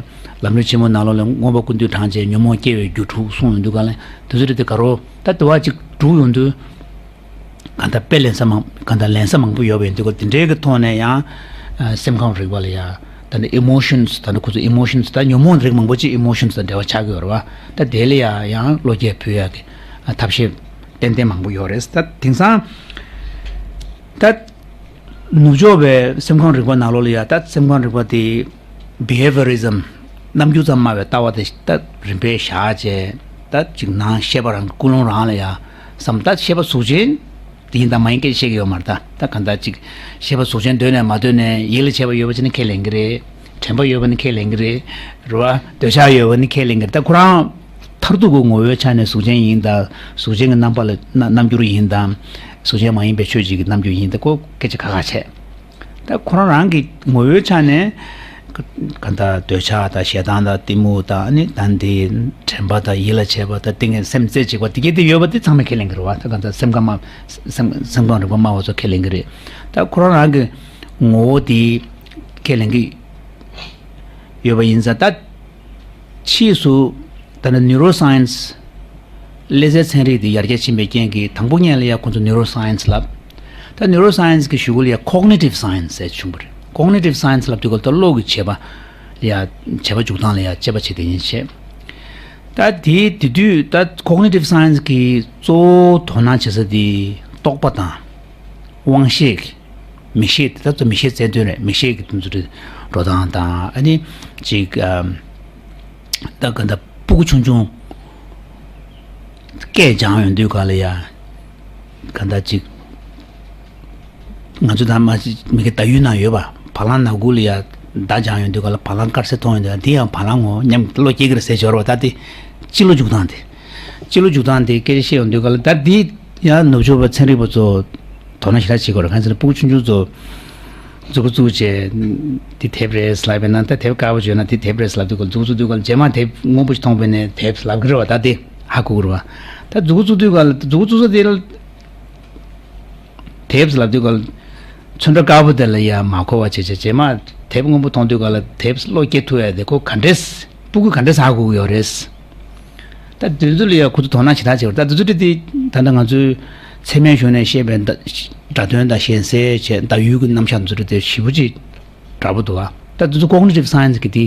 ལམ་རིམ་ཆེན་མོ་ནང་ལོགས་ལ་མངོན་པ་ཀུན་འདུས་གྲངས་ཅན་ཉོན་མོངས་སྐྱེ་བའི་རྒྱུ་དྲུག་གསུངས་ཡོང་དུས་ག་ལ་དེ་ཚོ་རེད་དེ་ག་རོ་ད་དུ་བ་གཅིག་དྲུག་ཡོང་དུས་ག་འདྲ་དཔེ་ལེན་ས་མང་ག་འདྲ་ལེན་ས་མང་པོ་ཡོད་པ་ཡིན་དུས་ག་དེ་འདྲའི་གི་ཐོག་ནས་ཡང་སེམས་ཁམས་རིག་པ་ལ་ཡང་ད་འདྲ་emotions ད་འདྲ་ཁོ་ཚོ་emotions ད་ཉོན་མོངས་རིགས་མང་པོ་ཅིག་emotions དང་འབྲེལ་བ་ཆགས་ཀྱི་ཡོད་རེད་བ། ད་དེ་ལ་ཡང་ཡང་བློ་སྐྱེད་ཕུལ་ཡག་གི་ཐབས་ཤེས་ཏན་ཏན་མང་པོ་ཡོད་རེད། ད་དེང་སང་ད་ནུབ་ཕྱོགས་པའི་སེམས་ཁམས་རིག་པ་ནང་ལོགས་ལ་ཡ་ད་སེམས་ཁམས་རིག་པ་དེ་behaviorism རྣམ་འགྱུར་ཙམ་སྨྲ་བའི་ལྟ་བ་དེ་ད་རིམ་པས་བཞག་བྱས་ད་ཅིག་ནང་ཤེས་པ་རང་གི་ཀུན་སློང་རང་ལ་ཡ་བསམ་ད་ཤེས་པ་གཟུགས་ཅན་དེ་ཡིན་དང་མ་ཡིན་སྐད་ཆ་བཤད་ཀྱི་ཡོད་མ་རེད། ད་ད་གང་ལྟར་ཅིག་ཤེས་པ་གཟུགས་ཅན་འདོད་ནས་མ་འདོད་ནས་ཡིད་ལ་བྱེད་པ་ཡོད་པ་ཅིག་ནི་ཁས་ལེན་གྱི་རེད། དྲན་པ་ཡོད་པ་ནི་ཁས་ལེན་གྱི་རེད། རེད་བ། འདོད་ཆགས་ཡོད་པ་ནི་ཁས་ལེན་གྱི་རེད། ད་ཁོ་རང་མཐར་ཐུག་གི་ངོ་བོའི་ཆ་ནས་གཟུགས་ཅན་ཡིན་དང་གཟུགས་ཅན་གྱི་རྣམ་པ་ལ་རྣ་རྣམ་འགྱུར་ཡིན་དང་གཟུགས་ཅན་མ་ཡིན་པའི་ཆོས་ཅིག་གི་རྣམ་འགྱུར་ཡིན་དང་ཁོ་སྐད་ཆ་ཁ་ཁ་བྱས། ད་ཁོ་རང་རང་གི་ངོ་བོའི་ཆ་ནས་ག་ད་འདོད་ཆགས་དང་ཞེ་སྡང་དང་གཏི་མུག་དང་ནི་ད་འདི་དྲན་པ་དང་ཡིད་ལ་བྱེད་པ་དང་ཏིང་ངེ་སེམས་རྩེ་གཅིག་པ་དེ་གྱད་དེ་ཡོད་པ་དེ་ཚང་མས་ཁས་ལེན་གྱི་རེད་བ། ད་ག་ད་སེམས་ཁམས་སེམས་སེམས་ཁམས་རིག་པ་སྨྲ་བ་ཚོ་ཁས་ལེན་གྱི་རེད། ད་ཁོ་རང་རང་གི་ངོ་བོ་དེ་ཁས་ལེན་གྱི་ཡོད་པ་ཡིན་ཙང་ད་ཕྱིས་སུ་ད་ནི་neuroscience ཀླད་རྩའི་ཚན་རིག་དེ་ཡར་རྒྱས་ཕྱིན་པའི་རྐྱེན་གྱིས་དང་པོ་ཉིད་ལ་ཡ་ཁོང་ཚོ་neuroscience ལབ། ད་neuroscience གི་གཞུག་གུ་ལ་ཡ་cognitive science ཟེར་བྱུང་བ་རེད། cognitive science ལབ་དུས་སྐབས་ད་བློ་གི་བྱེད་པ་ལ་ཡ་བྱེད་པ་འཇུག་སྟངས་ལ་ཡ་དཔྱད་པ་བྱེད་དེ་ཡིན་བྱས། ད་དེ་དེ་དུས་ད་cognitive science གི་གཙོ་བོ་དོ་སྣང་བྱེད་ས་དེ་རྟོག་པ་དང་དབང་ཤེས་ཀྱི་ མིག་ཤེལ་དེ་ད་ཚོ་མིག་ཤེལ་བཙལ་དོན་རེད། མིག་ཤེལ་གྱི་དུས་ཚོད་འགྲོ་སྟངས་དང་། ཨ་ནི་ཅིག་ཨམ། ད་ག་འདྲ་སྤུ་གུ་ཆུང་ཆུང་སྐད་སྦྱང་ཡོང་དུས་ག་ལ་ཡ་ག་འདྲ་ཅིག་ང་ཚོ་ད་མ་མི་གི་ཟླ་ཡུལ་ན་ཡོད་པ། བ་ལང་ནག་ཁུག་ལ་ཡ་མདའ་སྦྱང་ཡོང་དུས་ག་ལ་བ་ལང་དཀར་སེ་མཐོང་ཡོང་དུས་འདི་ཡང་བ་ལང་ངོ་སྙམ་བློ་སྐྱེ་གི་རེད་ཟེར་འབྱོར་བ། ད་དེ་སྤྱི་ལོ་འཇུག་སྟངས་དེ། སྤྱི་ལོ་འཇུག་སྟངས་དེ་སྐད་ཆ་བཤད་ཡོང་དུས་ག་ལ་ད་འདི་ཡང་ནུབ་ཕྱོགས་པ་ཚན་རིག་པ་ཚོ་དོ་སྣང་ཞེ་དྲག་བྱེད་དགོས་རེད། གང་ཟེར་ན་སྤུ་གུ་ཆུང་ཆུང་ཚོ་མཛུབ་གུ་བཙུགས་བྱས་འདི་དེབ་རེད་ལབ་པས་ན། ད་དེབ་དཀར་པོ་བྱོས་ན་འདི་དེབ་རེད་ལབ་དུས་ག་ལ་མཛུབ་གུ་བཙུགས་དུས་ག་ལ་རྗེས་མ་དེབ་སྔོན་པོ་ཞིག་མཐོང་པས་ན་དེབ་ལབ་གི་རེད་བ། ད་དེ་ཧ་གོ་གི་རེད་བ། ད་མཛུབ་གུ་བཙུགས་དུས་ག་ལ་མཛུབ་གུ་བཙུགས་ས་དེ་ལ། དེབ་ལབ་དུས་ག་ལ་ཚོན་ཁྲ་དཀར་པོ་དེ་ལ་ཡ་མ་གོ་བ་བྱས་བྱས་རྗེས་མ་དེབ་སྔོན་པོ་མཐོང་དུས་ག་ལ་དེབ་བློ་སྐྱེ་ཐུབ་ཡ་དེ་ཁོ་ག་འདྲས་སྤུ་གུ་ག་འདྲས་ཧ་གོ་གི་ཡོད་རེད། ད་དེ་ཚོ་ལ་ཡ་ཁོ་ཚོ་དོ་སྣང་ཞེ་དྲག་བྱེད་པ་རེད། ད་དེ་ཚོ་དེ་ད་ལྟ་ང་ཚོའི་ཚད་མའི་གཞུང་ནས་བཤད་པའི་སྒྲ་དོན་དང་གཞན་སེལ་བྱས་ཟླ་ཡུལ་གྱི་རྣམ་གཞག་དེ་ཚོ་དེ་ཞེ་པོ་ཅིག་འདྲ་པོ་འདུག་ཨ། ད་དེ་ཚོ་ཀོག་ནི་ཊིབ་སའེན་སི་གི་དེ་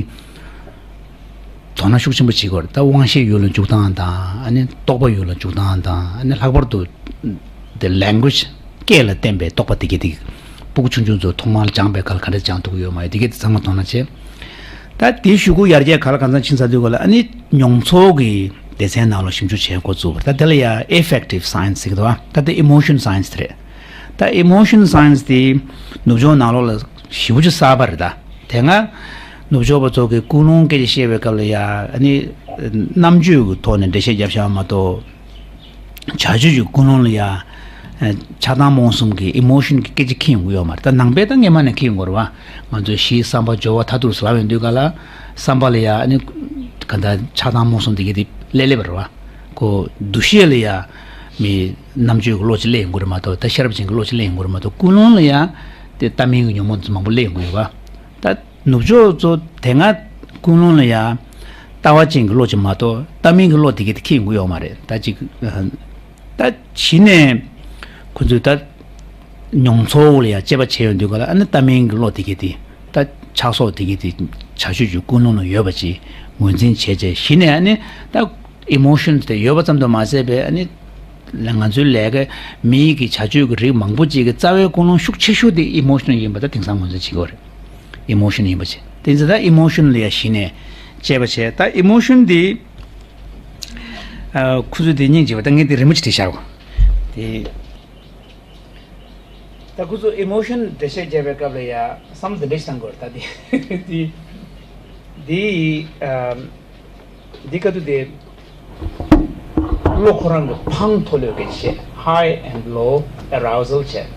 དོ་སྣང་ཤུགས་ཆེན་པོ་བྱེད་དགོས་རེད། ད་དབང་ཤེས་ཡུལ་ལ་འཇུག་སྟངས་དང་། ཨ་ནི་རྟོག་པ་ཡུལ་ལ་འཇུག་སྟངས་དང་། ཨ་ནི་ལྷག་པར་དུ་དེ་ལེང་གུ་ཨེཇ་སྐད་ལ་བརྟེན་པའི་རྟོག་པ་དེ་གས་དེ་སྤུ་གུ་ཆུང་ཆུང་ཚོ་ཐོག་མར་སྦྱངས་པའི་སྐབས་ལ་ག་འདྲ་སྦྱང་ཐུབ་ཀྱི་ཡོད་མ་ཡོད་དེ་གས་དེ་ཚང་མ་དོ་སྣང་བྱེད། ད་དེ་གཞུག་གུ་ཡར་རྒྱས་ག་ལ་གང་འཚམ་ཕྱིན་ཚར་དུས་ག་ལ་ཨ་ནི་མྱོང་ཚོར་གྱི་སྡེ་ཚན་ནང་ལ་ཞིབ་འཇུག་བྱེད་འགོ་བཙུགས་པ་རེད། ད་དེ་ལ་ཡ་ཨེ་ཕེག་ཊིབ་སའེན་སི་ཟེར་གི་འདུག་ཨ། ད་དེ་ཨི་མོ་ཤན་སའེན་སི་དེ་རེད། ད་ཨི་མོ་ཤན་སའེན་སི་དེ་ནུབ་ཕྱོགས་ནང་ལོགས་ལ་ཞེ་པོ་ཅིག་གསར་པ་རེད། ད་དེ་སྔ་ནུབ་ཕྱོགས་པ་ཚོ་གིས་ཀུན་སློང་སྐད་ཆ་བཤད་པའི་སྐབས་ལ་ཡ་ཨ་ནི་རྣམ་དཔྱོད་ཀྱི་ཐོག་ནས་འགྲེལ་བཤད་བརྒྱབ་བཞག་མ་གཏོགས། བྱ་སྤྱོད་ཀྱི་ཀུན་སློང་ལ་ཡ་ཆགས་སྡང་རྨོངས་གསུམ་གྱི་ཨི་མོ་ཤན་གྱི་སྐད་ཆ་འཁྱེར་ཡོང་གི་ཡོད་མ་རེད། ད་ནང་པས་ད་སྔས་མ་ནས་འཁྱེར་ཡོང་གི་རེད་བ། ང་ཚོས་གཞི་བསམ་པ་སྦྱོར་བ་མཐར་ཐུག་ཟེར་ལབ་ཡོང་དུས་ག་ལ་བསམ་པ་ལ་ཡ་ཨ་ནི་ག་འདྲ་ཆགས་སྡང་རྨོངས་གསུམ་དེ་གས་དེ་སླེབས་སླེབས་པ་རེད་བ། ཁོ་འདུ་ཤེས་ལ་ཡ་མི་རྣམ་དཔྱོད་ཀྱི་བློ་ཅིག་སླེབས་ཡོང་གི་རེད་མ་གཏོགས། ད་ཤེས་རབ་ཅན་གྱི་བློ་ཅིག་སླེབས་ཡོང་གི་རེད་མ་གཏོགས། ཀུན་སློང་ལ་ཡ་དེ་ལྟ་མིན་གྱི་ཉོན་མོངས་མང་པོ་སླེབས་ཡོང་གི་ཡོད་བ། ད་ནུབ་ཕྱོགས་ཚོ་དེ་སྔ་ཀུན་སློང་ལ་ཡ་ལྟ་བ་ཅན་གྱི་བློ་ཅིག་མ་གཏོགས་ལྟ་མིན་གྱི་བློ་དེ་གས་དེ་འཁྱེར་ཡོང་གི་ཡོད་མ་རེད། ད་ཅིག་ད་གཞི་ནས་ཁོ་ཚོས་ད་མྱོང་ཚོར་ལ་ཡ་དཔྱད་པ་བྱས་ཡོང་དུས་ག་ལ་ཨ་ནི་ལྟ་མིན་གྱི་བློ་དེ་གས་དེ་ད་ཆགས་སོགས་དེ་གས་དེ་བྱ་སྤྱོད་ཀྱི་ཀུན་སློང་ལ་ཡོད་པ་ཅིག་ངོས་འཛིན་བྱས་བྱས་གཞི་ནས་ཨ་ནི་ད་ཨི་མོ་ཤན་དེ་ཡོད་པ་ཙམ་དུ་མ་ཟད་པའི་ཨ་ནི་ང་ཚོའི་ལས་ཀ་མི་ཡི་གི་བྱ་སྤྱོད་ཀྱི་རིགས་མང་པོ་ཅིག་གི་རྩ་བའི་ཀུན་སློང་ཤུགས་ཆེ་ཤོས་དེ་ཨི་མོ་ཤན་ཡིན་པ་ད་དེང་སང་ངོས་འཛིན་བྱེད་དགོས་རེད། ཨི་མོ་ཤན་ཡིན་པ་བྱས། དེ་ཚོ་ད་ཨི་མོ་ཤན་ལ་ཡ་གཞི་ནས་དཔྱད་པ་བྱས། ད་ཨི་མོ་ཤན་འདི་ཨ་ཁོ་ཚོས་དེ་སྙིང་རྗེ་བ། ད་ངས་དེ་རི་མོ་ཅིག་བྲིས་བཞག་གོ། དེ་ད་ཁོ་ཚོས་ཨི་མོ་ཤན་འགྲེལ་བཤད་བརྒྱབ་པའི་སྐབས་ལ་ཡ་བསམ་བློ་འདི་འདྲ་ཞིག་བཏང་དགོས་རེད། ད་དེ་དེ་དེ་ཨ། འདི་ག་དུས་དེ་བློ་ཁོ་རང་གི་འཕང་མཐོ་ལོས་ཀྱི་བྱེད། High and low arousal བྱེད།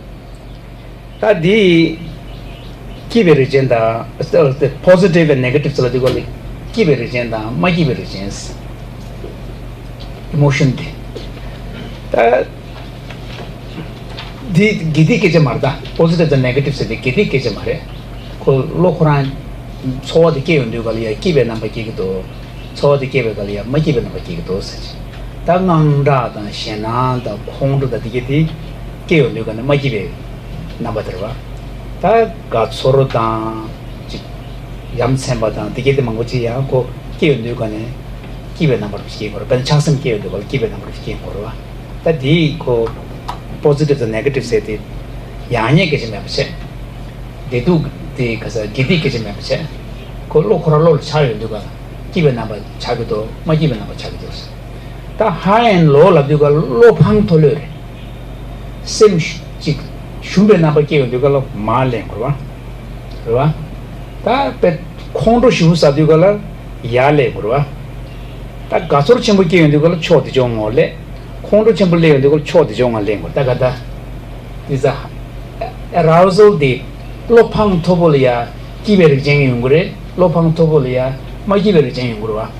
ད་འདི་སྐྱིད་པའི་རིགས་ཅན་དང་། positive and negative ཟེར་ལ་འདི་གོ་ལེ། སྐྱིད་པའི་རིགས་ཅན་དང་མ་སྐྱིད་པའི་རིགས་ཅན། ཨི་མོ་ཤན་དེ། ད་འདི་དགེ་སྡིག་སྐད་ཆ་མ་རེད། ད་positive དང་negative ཟེར་དེ་དགེ་སྡིག་སྐད་ཆ་མ་རེད། ཁོ་བློ་ཁོ་རང་ཚོར་བ་དེ་སྐྱེ་ཡོང་དུས་ག་ལ་ཡ་སྐྱིད་པའི་རྣམ་པ་སྐྱེ་གི་འདུག། ཚོར་བ་དེ་སྐྱེ་བའི་སྐབས་ལ་ཡང་མ་སྐྱིད་པའི་རྣམ་པ་སྐྱེ་གི་འདུག་ཟེར་གྱི། ད་དངངས་སྐྲག་དང་ཞེད་སྣང་དང་ཁོང་ཁྲོ་དང་དེ་གྱད་དེ་སྐྱེ་ཡོང་དུས་ག་ནས་མ་སྐྱིད་པའི་རྣམ་པ་དེ་རེད་བ། ད་དགའ་ཚོར་དང་ཅིག་ཡ་མཚན་པ་དང་དེ་གྱད་དེ་མང་པོ་ཅིག་ཡང་ཁོ་སྐྱེ་ཡོང་དུས་ག་ནས་སྐྱིད་པའི་རྣམ་པ་རེ་སྐྱེ་དགོས་རེད། དཔེར་ན་ཆགས་སེམས་སྐྱེ་ཡོང་དུས་ག་ལ་སྐྱིད་པའི་རྣམ་པ་རེ་སྐྱེ་དགོས་རེད་བ། ད་དེ་ཁོ་positive དང་negative ཟེར་དེ་ཡག་ཉེས་སྐད་ཆ་མེད་པ་བྱས། བདེ་སྡུག་དེ་ག་ས་དགེ་སྡིག་སྐད་ཆ་མེད་པ་བྱས། ཁོ་བློ་ཁོ་རང་བློ་ལ་ཆགས་ཡོང་དུས་ག་སྐྱིད་པའི་རྣམ་པ་ཆགས་ཀྱི་འདུག། མ་སྐྱིད་པའི་རྣམ་པ་ཆགས་ཀྱི་འདུག། ད་high and low ལབ་དུས་ག་བློ་འཕང་མཐོ་ལོས་རེད། སེམས་ཅིག་ཞུམ་པའི་རྣམ་པ་སྐྱེ་ཡོང་དུས་ག་ལ་མར་སླེབས་དགོས་རེད་བ། རེད་བ། ད་དཔེ་ཁོང་ཁྲོ་ཞེ་པོ་ཟ་དུས་ག་ལ་ཡར་སླེབས་དགོས་རེད་བ། ད་དགའ་ཚོར་ཆེན་པོ་སྐྱེ་ཡོང་དུས་ག་ལ་ཕྱོགས་དེ་ཕྱོགས་ངོ་སླེབས། ཁོང་ཁྲོ་ཆེན་པོ་སླེབས་ཡོང་དུས་ག་ལ་ཕྱོགས་དེ་ཕྱོགས་ངོ་སླེབས་དགོས། ད་ག་ད་དེ་ཚ་arousal དེ་བློ་འཕང་མཐོ་པོ་ལ་ཡ་སྐྱིད་པའི་རིགས་ཅན་ཡོང་གི་རེད། བློ་འཕང་མཐོ་པོ་ལ་ཡ་མ་སྐྱིད་པའི་རིགས་ཅན་ཡོང་གི་རེད་བ།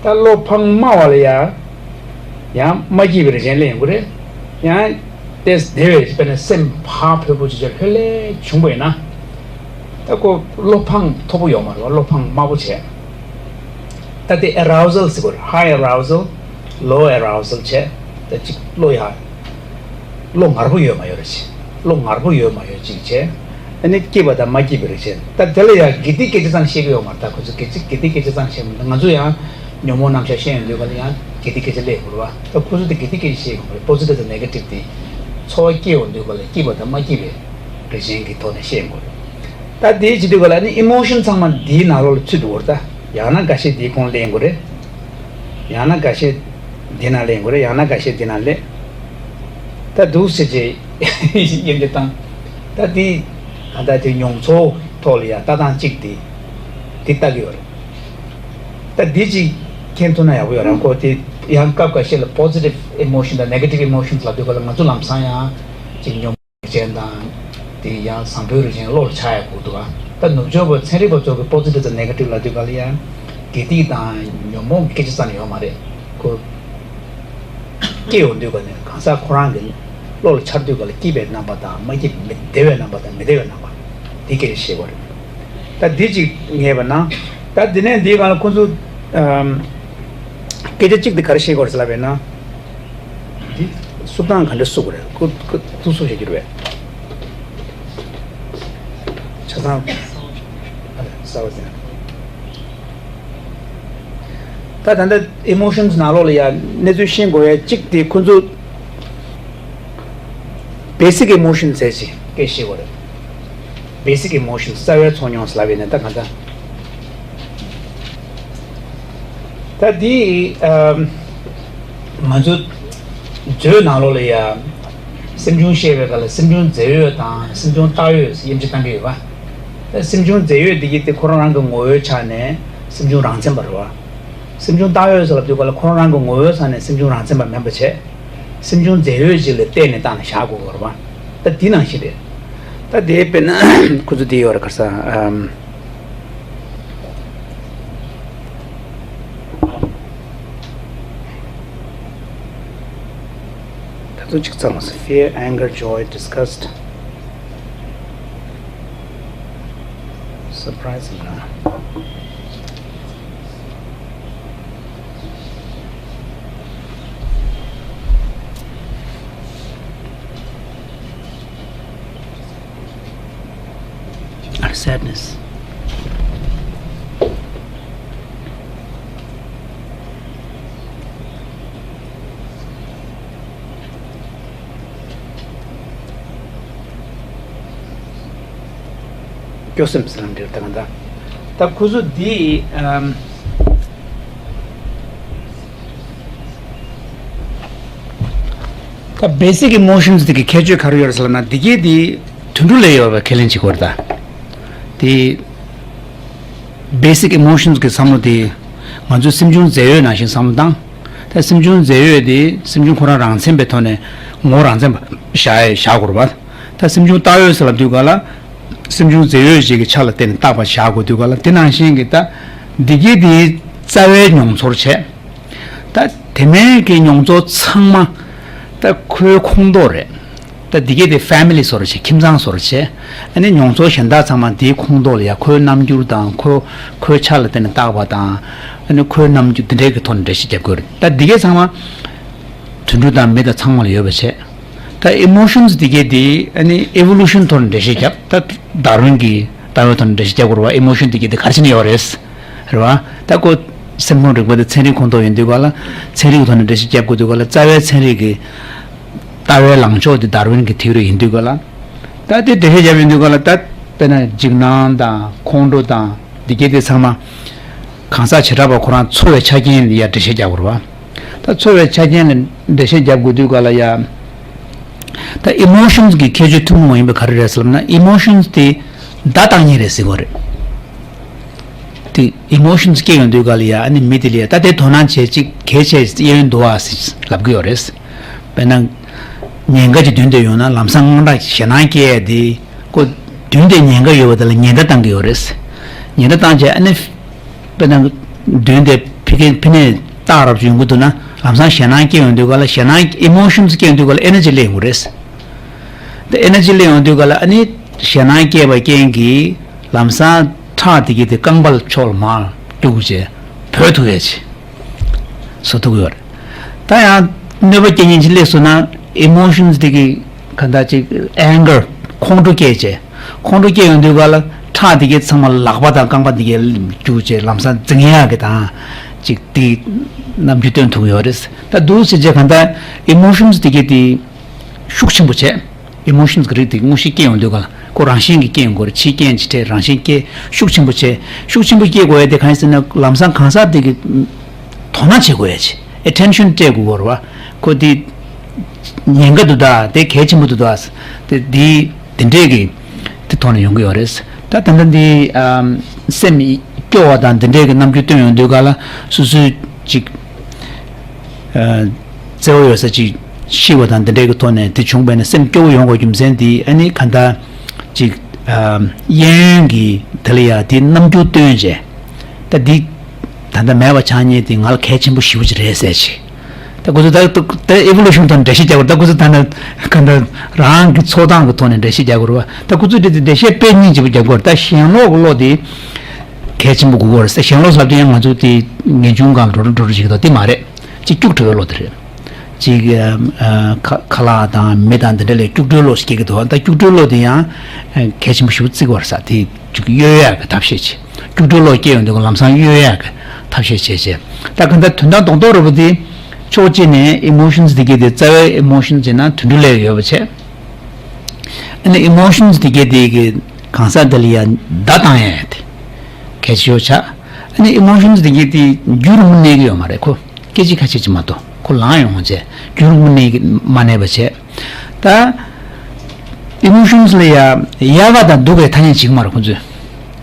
ད་བློ་འཕང་དམའ་བ་ལ་ཡ་ཡང་མ་སྐྱིད་པའི་རིགས་ཅན་སླེབས་ཡོང་གི་རེད། ཡང་ཏེས་དེ་བས་དཔེར་ན་སེམས་ཕར་ཕོད་པོ་ཅིག་ཅར་ལྷོད་ལྷོད་བྱུང་བས་ན། ད་ཁོ་བློ་འཕང་མཐོ་པོ་ཡོད་མ་རེད་བ། བློ་འཕང་དམའ་པོ་བྱས། ད་དེ་arousal ཟེར་དགོས་རེད། high arousal, low arousal བྱས། ད་ཅིག་བློ་ཡ་བློ་ངར་པོ་ཡོད་མ་ཡོད་རེད་ཅིག། བློ་ངར་པོ་ཡོད་མ་ཡོད་ཅིག་བྱས། ཨ་ནི་སྐྱིད་པ་དང་མ་སྐྱིད་པའི་རིགས་བྱས། ད་དེ་ལ་ཡ་དགེ་སྡིག་སྐད་ཆ་ཙམ་བཤད་ཀྱི་ཡོད་མ་རེད། ད་ཁོ་ཚོ་དགེ་སྡིག་དགེ་སྡིག་སྐད་ཆ་ཙམ་བཤད་མི་འདུག། ང་ཚོ་ཡང་ཉོན་མོངས་རྣམ་གཞག་བཤད་ཡོང་དུས་ག་ལ་ཡང་དགེ་སྡིག་སྐད་ཆ་སླེབས་དགོས་རེད་བ། ད་ཁོ་ཚོ་དེ་དགེ་སྡིག་སྐད་ཆ་བཤད་ཡོང་གི་རེད། positive དང་negative དེ་ཚོར་བ་སྐྱེ་ཡོང་དུས་ག་ལ་སྐྱིད་པ་དང་མ་སྐྱིད་པའི་ རེ་ཞན་གྱི་ཐོག་ནས་བཤད་དགོས་རེད། ད་དེའི་བྱེད་དུས་ག་ལ་ནི་ཨི་མོ་ཤན་ཚང་མ་འདིའི་ནང་ལོགས་ལ་ཚུད་འདུག་གོ་རེད། ད་ཡང་ན་འགའ་ཤས་འདིའི་ཁོངས་ལེན་དགོས་རེད། ཡང་ན་འགའ་ཤས་འདི་ནང་ལེན་དགོས་རེད། ཡང་ན་འགའ་ཤས་འདི་ནང་ལེན། ད་འདུག་ཟེར་བྱས་དབྱེ་འབྱེད་བཏང་། ད་དེ་ག་ད་དེ་མྱོང་ཚོར་ཐོག་ལ་ཡང་ལྟ་སྟངས་གཅིག་དེ་དེ་ལྟ་གི་ཡོད་རེད། ད་འདི་གཅིག་མཁྱེན་ཐུབ་ན་ཡག་པོ་ཡོད་རེད། ཁོ་དེ་ཡང་སྐབས་འགའ་ཤས་ལ་positive emotion་དང་negative emotions་ལབ་དུས་ག་ལ་ང་ཚོ་ལམ་སང་ཡང་གཅིག་སྙོམས། ཅན་དང་། དེ་ཡང་བཟང་པོའི་རིགས་ཅན་བློ་ལ་འཆར་ཡག་དགོས་འདུག་ཨ། ད་ནུབ་ཕྱོགས་པ་ཚན་རིག་པ་ཚོ་གི་positive་དང་negative་ལབ་དུས་ག་ལ་ཡང་དགེ་སྡིག་དང་ཉོན་མོངས་ཀྱི་སྐད་ཆ་རྩ་ནས་ཡོད་མ་རེད། ཁོ་སྐྱེ་ཡོང་དུས་ག་ནས་གང་ཟག་ཁོ་རང་གི་བློ་ལ་འཆར་དུས་ག་ལ་སྐྱིད་པའི་རྣམ་པ་དང་མ་སྐྱིད་མི་བདེ་བའི་རྣམ་པ་དང་མི་བདེ་བའི་རྣམ་པ་དེ་སྐད་ཆ་བཤད་དགོས་རེད། ད་འདི་གཅིག་ངེས་པ་ན། ད་འདི་ནས་འདིའི་སྒང་ལ་ཁོ་ཚོ་ཨམ། སྐད་ཆ་གཅིག་འདི་ག་རེ་བཤད་དགོས་རེད་ཟེར་ལབ་པས་ན། འདི་བསུབ་སྟངས་ག་འདྲ་བསུབ་དགོས་རེད། ཁོ་ཁོ་ཐུགས་སུ་ཞིག་གྱུར་བས། ཆ་ཚང་ཨ་ལས་གསར་བ་ཟིན། ད་ད་ལྟ་emotions་ནང་ལོགས་ལ་ཡ་གནས་ཚུལ་ཤེས་དགོས་ཡ་གཅིག་དེ་ཁོ་ཚོ་basic emotions་ཟེར་ཅིག་སྐད་ཤེས་དགོས་རེད། basic emotions་རྩ་བའི་ཚོར་མྱོང་ཟེར་ལབ་པས་ན་ད་ག་འདྲ། ད་འདི་ཨམ། ང་ཚོ་མཛོད་ནང་ལོགས་ལ་ཡ་སེམས་བྱུང་ཤེས་པའི་སྐབས་ལ་སེམས་བྱུང་རྫས་ཡོད་དང་སེམས་བྱུང་བཏགས་ཡོད་ཟེར་དབྱེ་འབྱེད་བཏང་གི་ཡོད་པ། ད་སེམས་བྱུང་རྫས་ཡོད་འདི་གི་དེ་ཁོ་རང་རང་གི་ངོ་བོའི་ཆ་ནས་སེམས་བྱུང་རང་མཚན་པ་རེད་བ། སེམས་བྱུང་བཏགས་ཡོད་ཟེར་ལབ་དུས་སྐབས་ལ་ཁོ་རང་རང་གི་ངོ་བོའི་ཆ་ནས་སེམས་བྱུང་རང་མཚན་པ་མིན་པ་བྱས། སེམས་བྱུང་རྫས་ཡོད་ཅིག་ལ་བལྟས་ནས་བཏང་ནས་བཞག་དགོས་པ་རེད་བ། ད་འདི་ནང་བཞིན་རེད། ད་དེ་དཔེར་ན་ཁོ་ཚོ་འདི་ཡོད་རེད་ག་རེ་ཟེར་ཨམ། ད་དུང་གཅིག་ཚང་མ་ཟེར། Fear, anger, joy, disgust, surprise, and sadness. སྐྱོ་སེམས་ཟེར་ལམ་འབྲེལ་དང་ད། ད་ཁོ་ཚོ་འདི་ཨམ། ད་basic emotions་དེ་གི་ཁྱད་ཆོས་ག་རེ་ཡོད་རེད་ཟེར་ན་འདི་གའི་དེ་དུད་འགྲོ་ལས་ཡོད་པའི་ཁས་ལེན་བྱེད་དགོས་རེད་ད། དེ་basic emotions་གི་བསམ་བློ་དེ་ང་ཚོའི་སེམས་བྱུང་རྫས་ཡོད་ནང་བཞིན་བསམ་བློ་བཏང་། ད་སེམས་བྱུང་རྫས་ཡོད་དེ་སེམས་བྱུང་ཁོ་རང་རང་མཚན་པའི་ཐོག་ནས་ངོ་བོ་རང་མཚན་པ་བཞག་བཞག་དགོས་རེད་པ། ད་སེམས་བྱུང་བཏགས་ཡོད་ཟེར་ལབ་དུས་ག་ལ། སེམས་བྱུང་རྫས་ཡོད་ཅིག་གི་ཆ་ལ་བརྟེན་ནས་བཏགས་པ་བཞག་དགོས་དུས་ག་ལ་དེ་ནང་བཞིན་གྱི་ད་འདི་གའི་དེའི་རྩ་བའི་མྱོང་ཚོར་བྱས། ད་དེ་མིན་གྱི་མྱོང་ཚོར་ཚང་མ་ད་ཁོའི་ཁོངས་གཏོགས་རེད། ད་འདི་གའི་དེ་family་བཟོ་འདྲ་བྱས་ཁྱིམ་ཚང་བཟོ་འདྲ་བྱས། ཨ་ནི་མྱོང་ཚོར་གཞན་དག་ཚང་མ་དེའི་ཁོངས་གཏོགས་ལ་ཡ་ཁོའི་རྣམ་འགྱུར་དང་ཁོ་ཁོའི་ཆ་ལ་བརྟེན་ནས་བཏགས་པ་དང་། ཨ་ནི་ཁོའི་རྣམ་འགྱུར་དེ་འདྲའི་གི་ཐོག་ནས་འགྲེལ་བཤད་རྒྱབ་དགོས་རེད། ད་འདི་གའི་ཚང་མ་དུད་འགྲོ་དང་མི་དང་ཚང་མ་ལ་ཡོད་པ་བྱས། ད་emotions་དེ་གའི་དེ་ཨ་ནི་evolution་ཐོག་ནས་འགྲེལ་བཤད་རྒྱབ། ད་ཌར་ཝིན་གྱི་ལྟ་བའི་ཐོག་ནས་འགྲེལ་བཤད་རྒྱབ་དགོས་རེད་བ། emotion་དེ་གའི་དེ་ག་རེ་བྱས་ནས་ཡོད་རེད། རེད་བ། ད་ཁོ་སེམས་ཁམས་རིག་པ་དེ་ཚན་རིག་ཁོངས་གཏོགས་ཡིན་དུས་ག་ལ་ཚན་རིག་ཐོག་ནས་འགྲེལ་བཤད་རྒྱབ་དགོས་དུས་ག་ལ་རྩ་བའི་ཚན་རིག་གི་ལྟ་བའི་ལངས་ཕྱོགས་དེ་ཌར་ཝིན་གྱི་ཐིའོ་རི་ཡིན་དུས་ག་ལ། ད་དེ་འགྲེལ་བཤད་རྒྱབ་ཡིན་དུས་ག་ལ་ད་དཔེར་ན་འཇིགས་སྣང་དང་ཁོང་ཁྲོ་དང་དེ་གའི་དེ་ཚང་མ་གང་ཟག་བྱེ་བྲག་པ་ཁོ་རང་ཚོར་བའི་ཆ་རྐྱེན་ལ་ཡ་འགྲེལ་བཤད་རྒྱབ་དགོས་རེད་བ། ད་ཚོར་བའི་ཆ་རྐྱེན་ལ་འགྲེལ་བཤད་རྒྱབ་དགོས་དུས་ག་ལ་ཡ། ད་emotions་གི་ཁྱད་ཆོས་ཐུན་མོང་མ་ཡིན་པ་ག་རེ་རེད་ཟེར་ལབ་ན་emotions་དེ་བརྡ་བཏང་མཁན་རེད་ཟེར་དགོས་རེད། དེ་emotions་སྐྱེ་ཡོང་དུས་ག་ལ་ཡ་ཨ་ནི་མི་དེ་ལ་ཡ་ད་དེ་དོ་སྣང་བྱེད་ཅིག་གལ་ཆེ་གཡས་གཡོན་འདུག་ཨ་ཟེར་ལབ་གི་ཡོད་རེད། དཔེར་ན། ཉེན་ཁ་ཅིག་མདུན་དུ་ཡོང་ན་ལམ་སང་དངངས་སྐྲག་ཞེད་སྣང་སྐྱེ་ཡ་དེ། ཁོ་མདུན་དེ་ཉེན་ཁ་ཡོད་པ་དེ་ལ་ཉེན་བརྡ་བཏང་གི་ཡོད་རེད། ཉེན་བརྡ་བཏང་བྱས་ཨ་ནི། དཔེར་ན། མདུན་དེ་ཕི་ཀེ་ཕི་ནས་སྟག་རབ་ཅིག་ཡོང་གི་འདུག་ན་ལམ་སང་ཞེད་སྣང་སྐྱེ་ཡོང་དུས་ག་ལ་ཞེད་སྣང་emotions་སྐྱེ་ཡོང་དུས་ག་ལ་energy་སླེབས་ཡོང་གི་རེད། དེ་energy་སླེབས་ཡོང་དུས་ག་ལ་ཨ་ནི་ཞེད་སྣང་སྐྱེས་པ་རྐྱེན་གྱིས་ལམ་སང་ཁྲག་དེ་གི་དེ་རྐང་པ་ཕྱོགས་ལ་མར་རྒྱུག་བྱས་བུད་ཐུབ་ཡས་ཅིག་བཟོ་ཐུབ་ཀྱི་ཡོད་རེད། ད་ཡང་གནོད་པ་སྐྱེལ་མཁན་ཅིག་སླེབས་སོང་ན་emotions་དེ་གི་ག་འདྲ་ཅིག anger་ཁོང་ཁྲོ་སྐྱེས་བྱས་ཁོང་ཁྲོ་སྐྱེས་ཡོང་དུས་ག་ལ་ཁྲག་དེ་གི་ཚང་མ་ལག་པ་དང་རྐང་པ་དེ་གི་རྒྱུག་བྱས་ལམ་སང་འཛིང་ཡག་གི་དང་ཅིག་དེ་རྣམ་འགྱུར་སྟོན་ཐུབ་ཀྱི་ཡོད་རེད། ད་འདུག་སེ་བྱས་ག་འདྲ་emotions་དེ་གི་དེ་ཤུགས་ཆེན་པོ་བྱས་emotions་གི་རིགས་དེ་དངོས་གཞི་སྐྱེ་ཡོང་དུས་ག་ལ་ ཁོ་རང་བཞིན་གྱིས་སྐྱེ་ཡོང་གི་རེད། ཕྱིའི་རྐྱེན་གྱིས་སྤྲད། རང་བཞིན་སྐྱེ་ཤུགས་ཆེན་པོ་བྱས། ཤུགས་ཆེན་པོ་སྐྱེ་དགོས་ཡ་དེ་གང་ཡིན་ཟེར་ན། ལམ་སང་གང་ཟག་དེ་གི་དོ་སྣང་བྱེད་དགོས་ཡ་ཆེ། ཨེ་ཊེན་ཤན་སྤྲད་དགོས་ཀྱི་རེད་བ། ཁོ་དེ་ཉེན་ཁ་འདུག་ད། དེ་གལ་ཆེན་པོ་འདུག་ད། དེ་དེ་དེ་འདྲས་ཀྱི་དེ་ཐོག་ནས་ཡོང་གི་ཡོད་རེད། ད་ད་ལྟ་འདི་ཨམ་སེམས་སྐྱོ་བ་དང་དེ་འདྲས་ཀྱི་རྣམ་འགྱུར་སྟོན་ཡོང་དུས་ག་ལ་སོ་སོའི་ཅིག་ཨ་བརྩེ་བ་ཡོད་ས་ཅིག་ཤི་བ་དང་དེ་འདྲའི་གི་ཐོག་ནས་དེ་བྱུང་བས་ན། སེམས་སྐྱོ་བོ་ཡོང་དགོས་རྒྱུ་མཚན་དེ་ཨ་ནི་ག་འདྲ་ཅིག་ཨ་གཡས་གཡོན་གྱི་དེ་ལ་ཡ་དེ་རྣམ་འགྱུར་སྟོན་བྱས། ད་འདི་ད་ལྟ་མེད་པ་ཆགས་མཁན་དེ་ང་ལ་གལ་ཆེན་པོ་ཞེ་པོ་ཅིག་རེད་ཟེར་ཅིག་ད་ཁོ་ཚོ་ད་ད་ཨེ་བོ་ལུ་ཤོན་ཐོག་ནས་འགྲེལ་བཤད་རྒྱག་དགོས་རེད། ད་ཁོ་ཚོ་ད་ནི་ག་འདྲ་རང་གི་ཚོགས་སྟངས་ཀྱི་ཐོག་ནས་འགྲེལ་བཤད་རྒྱག་དགོས་རེད་བ། ད་ཁོ་ཚོ་འགྲེལ་འགྲེལ་བཤད་དཔེ་སྙིང་རྗེ་པོ་རྒྱག་དགོས་རེད། ད་ཞེན་ལོག་གི་བློ་དེ་གལ་ཆེན་པོ་དགོས་ཀྱི་ཡོད་རེད་ཟེར། ཞེན་ལོག་ཟེར་དུས་ཡང་ང་ཚོ་དེ་ངེས་འབྱུང་སྒང་འགྲོ་འགྲོ་འགྲོ་འགྲོ་བྱེད་ཀྱི་འདུག་དེ་མ་རེད། ཅིག་སྐྱུག་བྲོ་བའི་བློ་དེ་རེད། ཅིག་ཨ་ཨ་ཁ་ཁ་ལག་དང་མི་དང་འདི་འདྲ་ལས་སྐྱུག་བྲོའི་བློ་ཞིག་སྐྱེ་གི་འདུག་ད་སྐྱུག་བྲོའི་བློ་དེ་ཡང་ཨ་གལ་ཆེན་པོ་ཞེ་པོ་བརྩི་གི་ཡོད་རེད་ཟེར། དེ་ཅིག་གཡོལ་ཡག་གི་ཐབས་ཤེས་བྱེད། སྐྱུག་བྲོའི་བློ་སྐྱེ་ཡོང་དུས་ལམ་སང་གཡོལ་ཡག་གི་ཐབས་ཤེས་བྱེད་བྱེད། ད་ག་འདྲ་དོན་དག་རྡོག་རྡོག་རེད་པ། དེ་ཕྱོགས་གཅིག་ནས་ཨི་མོ་ཤན་སི་དེ་གས་དེ་རྩ་བའི་ཨི་མོ་ཤན་སི་ཟེར་ན་དུད་འགྲོ་ལ་ཡོད་པ་བྱས། ཨ་ནི་ཨི་མོ་ཤན་སི་དེ་གས་དེ་གི་གང་ཟག་དེ་ལ་ཡ་བརྡ་བཏང་ཡ་དེ་གལ་ཆེ་ཤོས་ཆགས། ཨ་ནི་ཨི་མོ་ཤན་སི་དེ་གས་དེ་རྒྱུན་རིང་པོ་གནས་ཀྱི་ཡོད་མ་རེད། ཁོ་སྐད་ཅིག་ཁ་ཤས་ཅིག་མ་གཏོགས་ཁོ་ལངས་ཡོང་བྱས་རྒྱུན་རིང་པོ་གནས་ཀྱི་མ་གནས་པ་བྱས། ད་ཨི་མོ་ཤན་སི་ལ་ཡ་དབྱར་ཁ་དང་སྡུག་གི་ཐ་སྙད་བྱེད་ཀྱི་མ་རེད་ཁོ་ཚོས།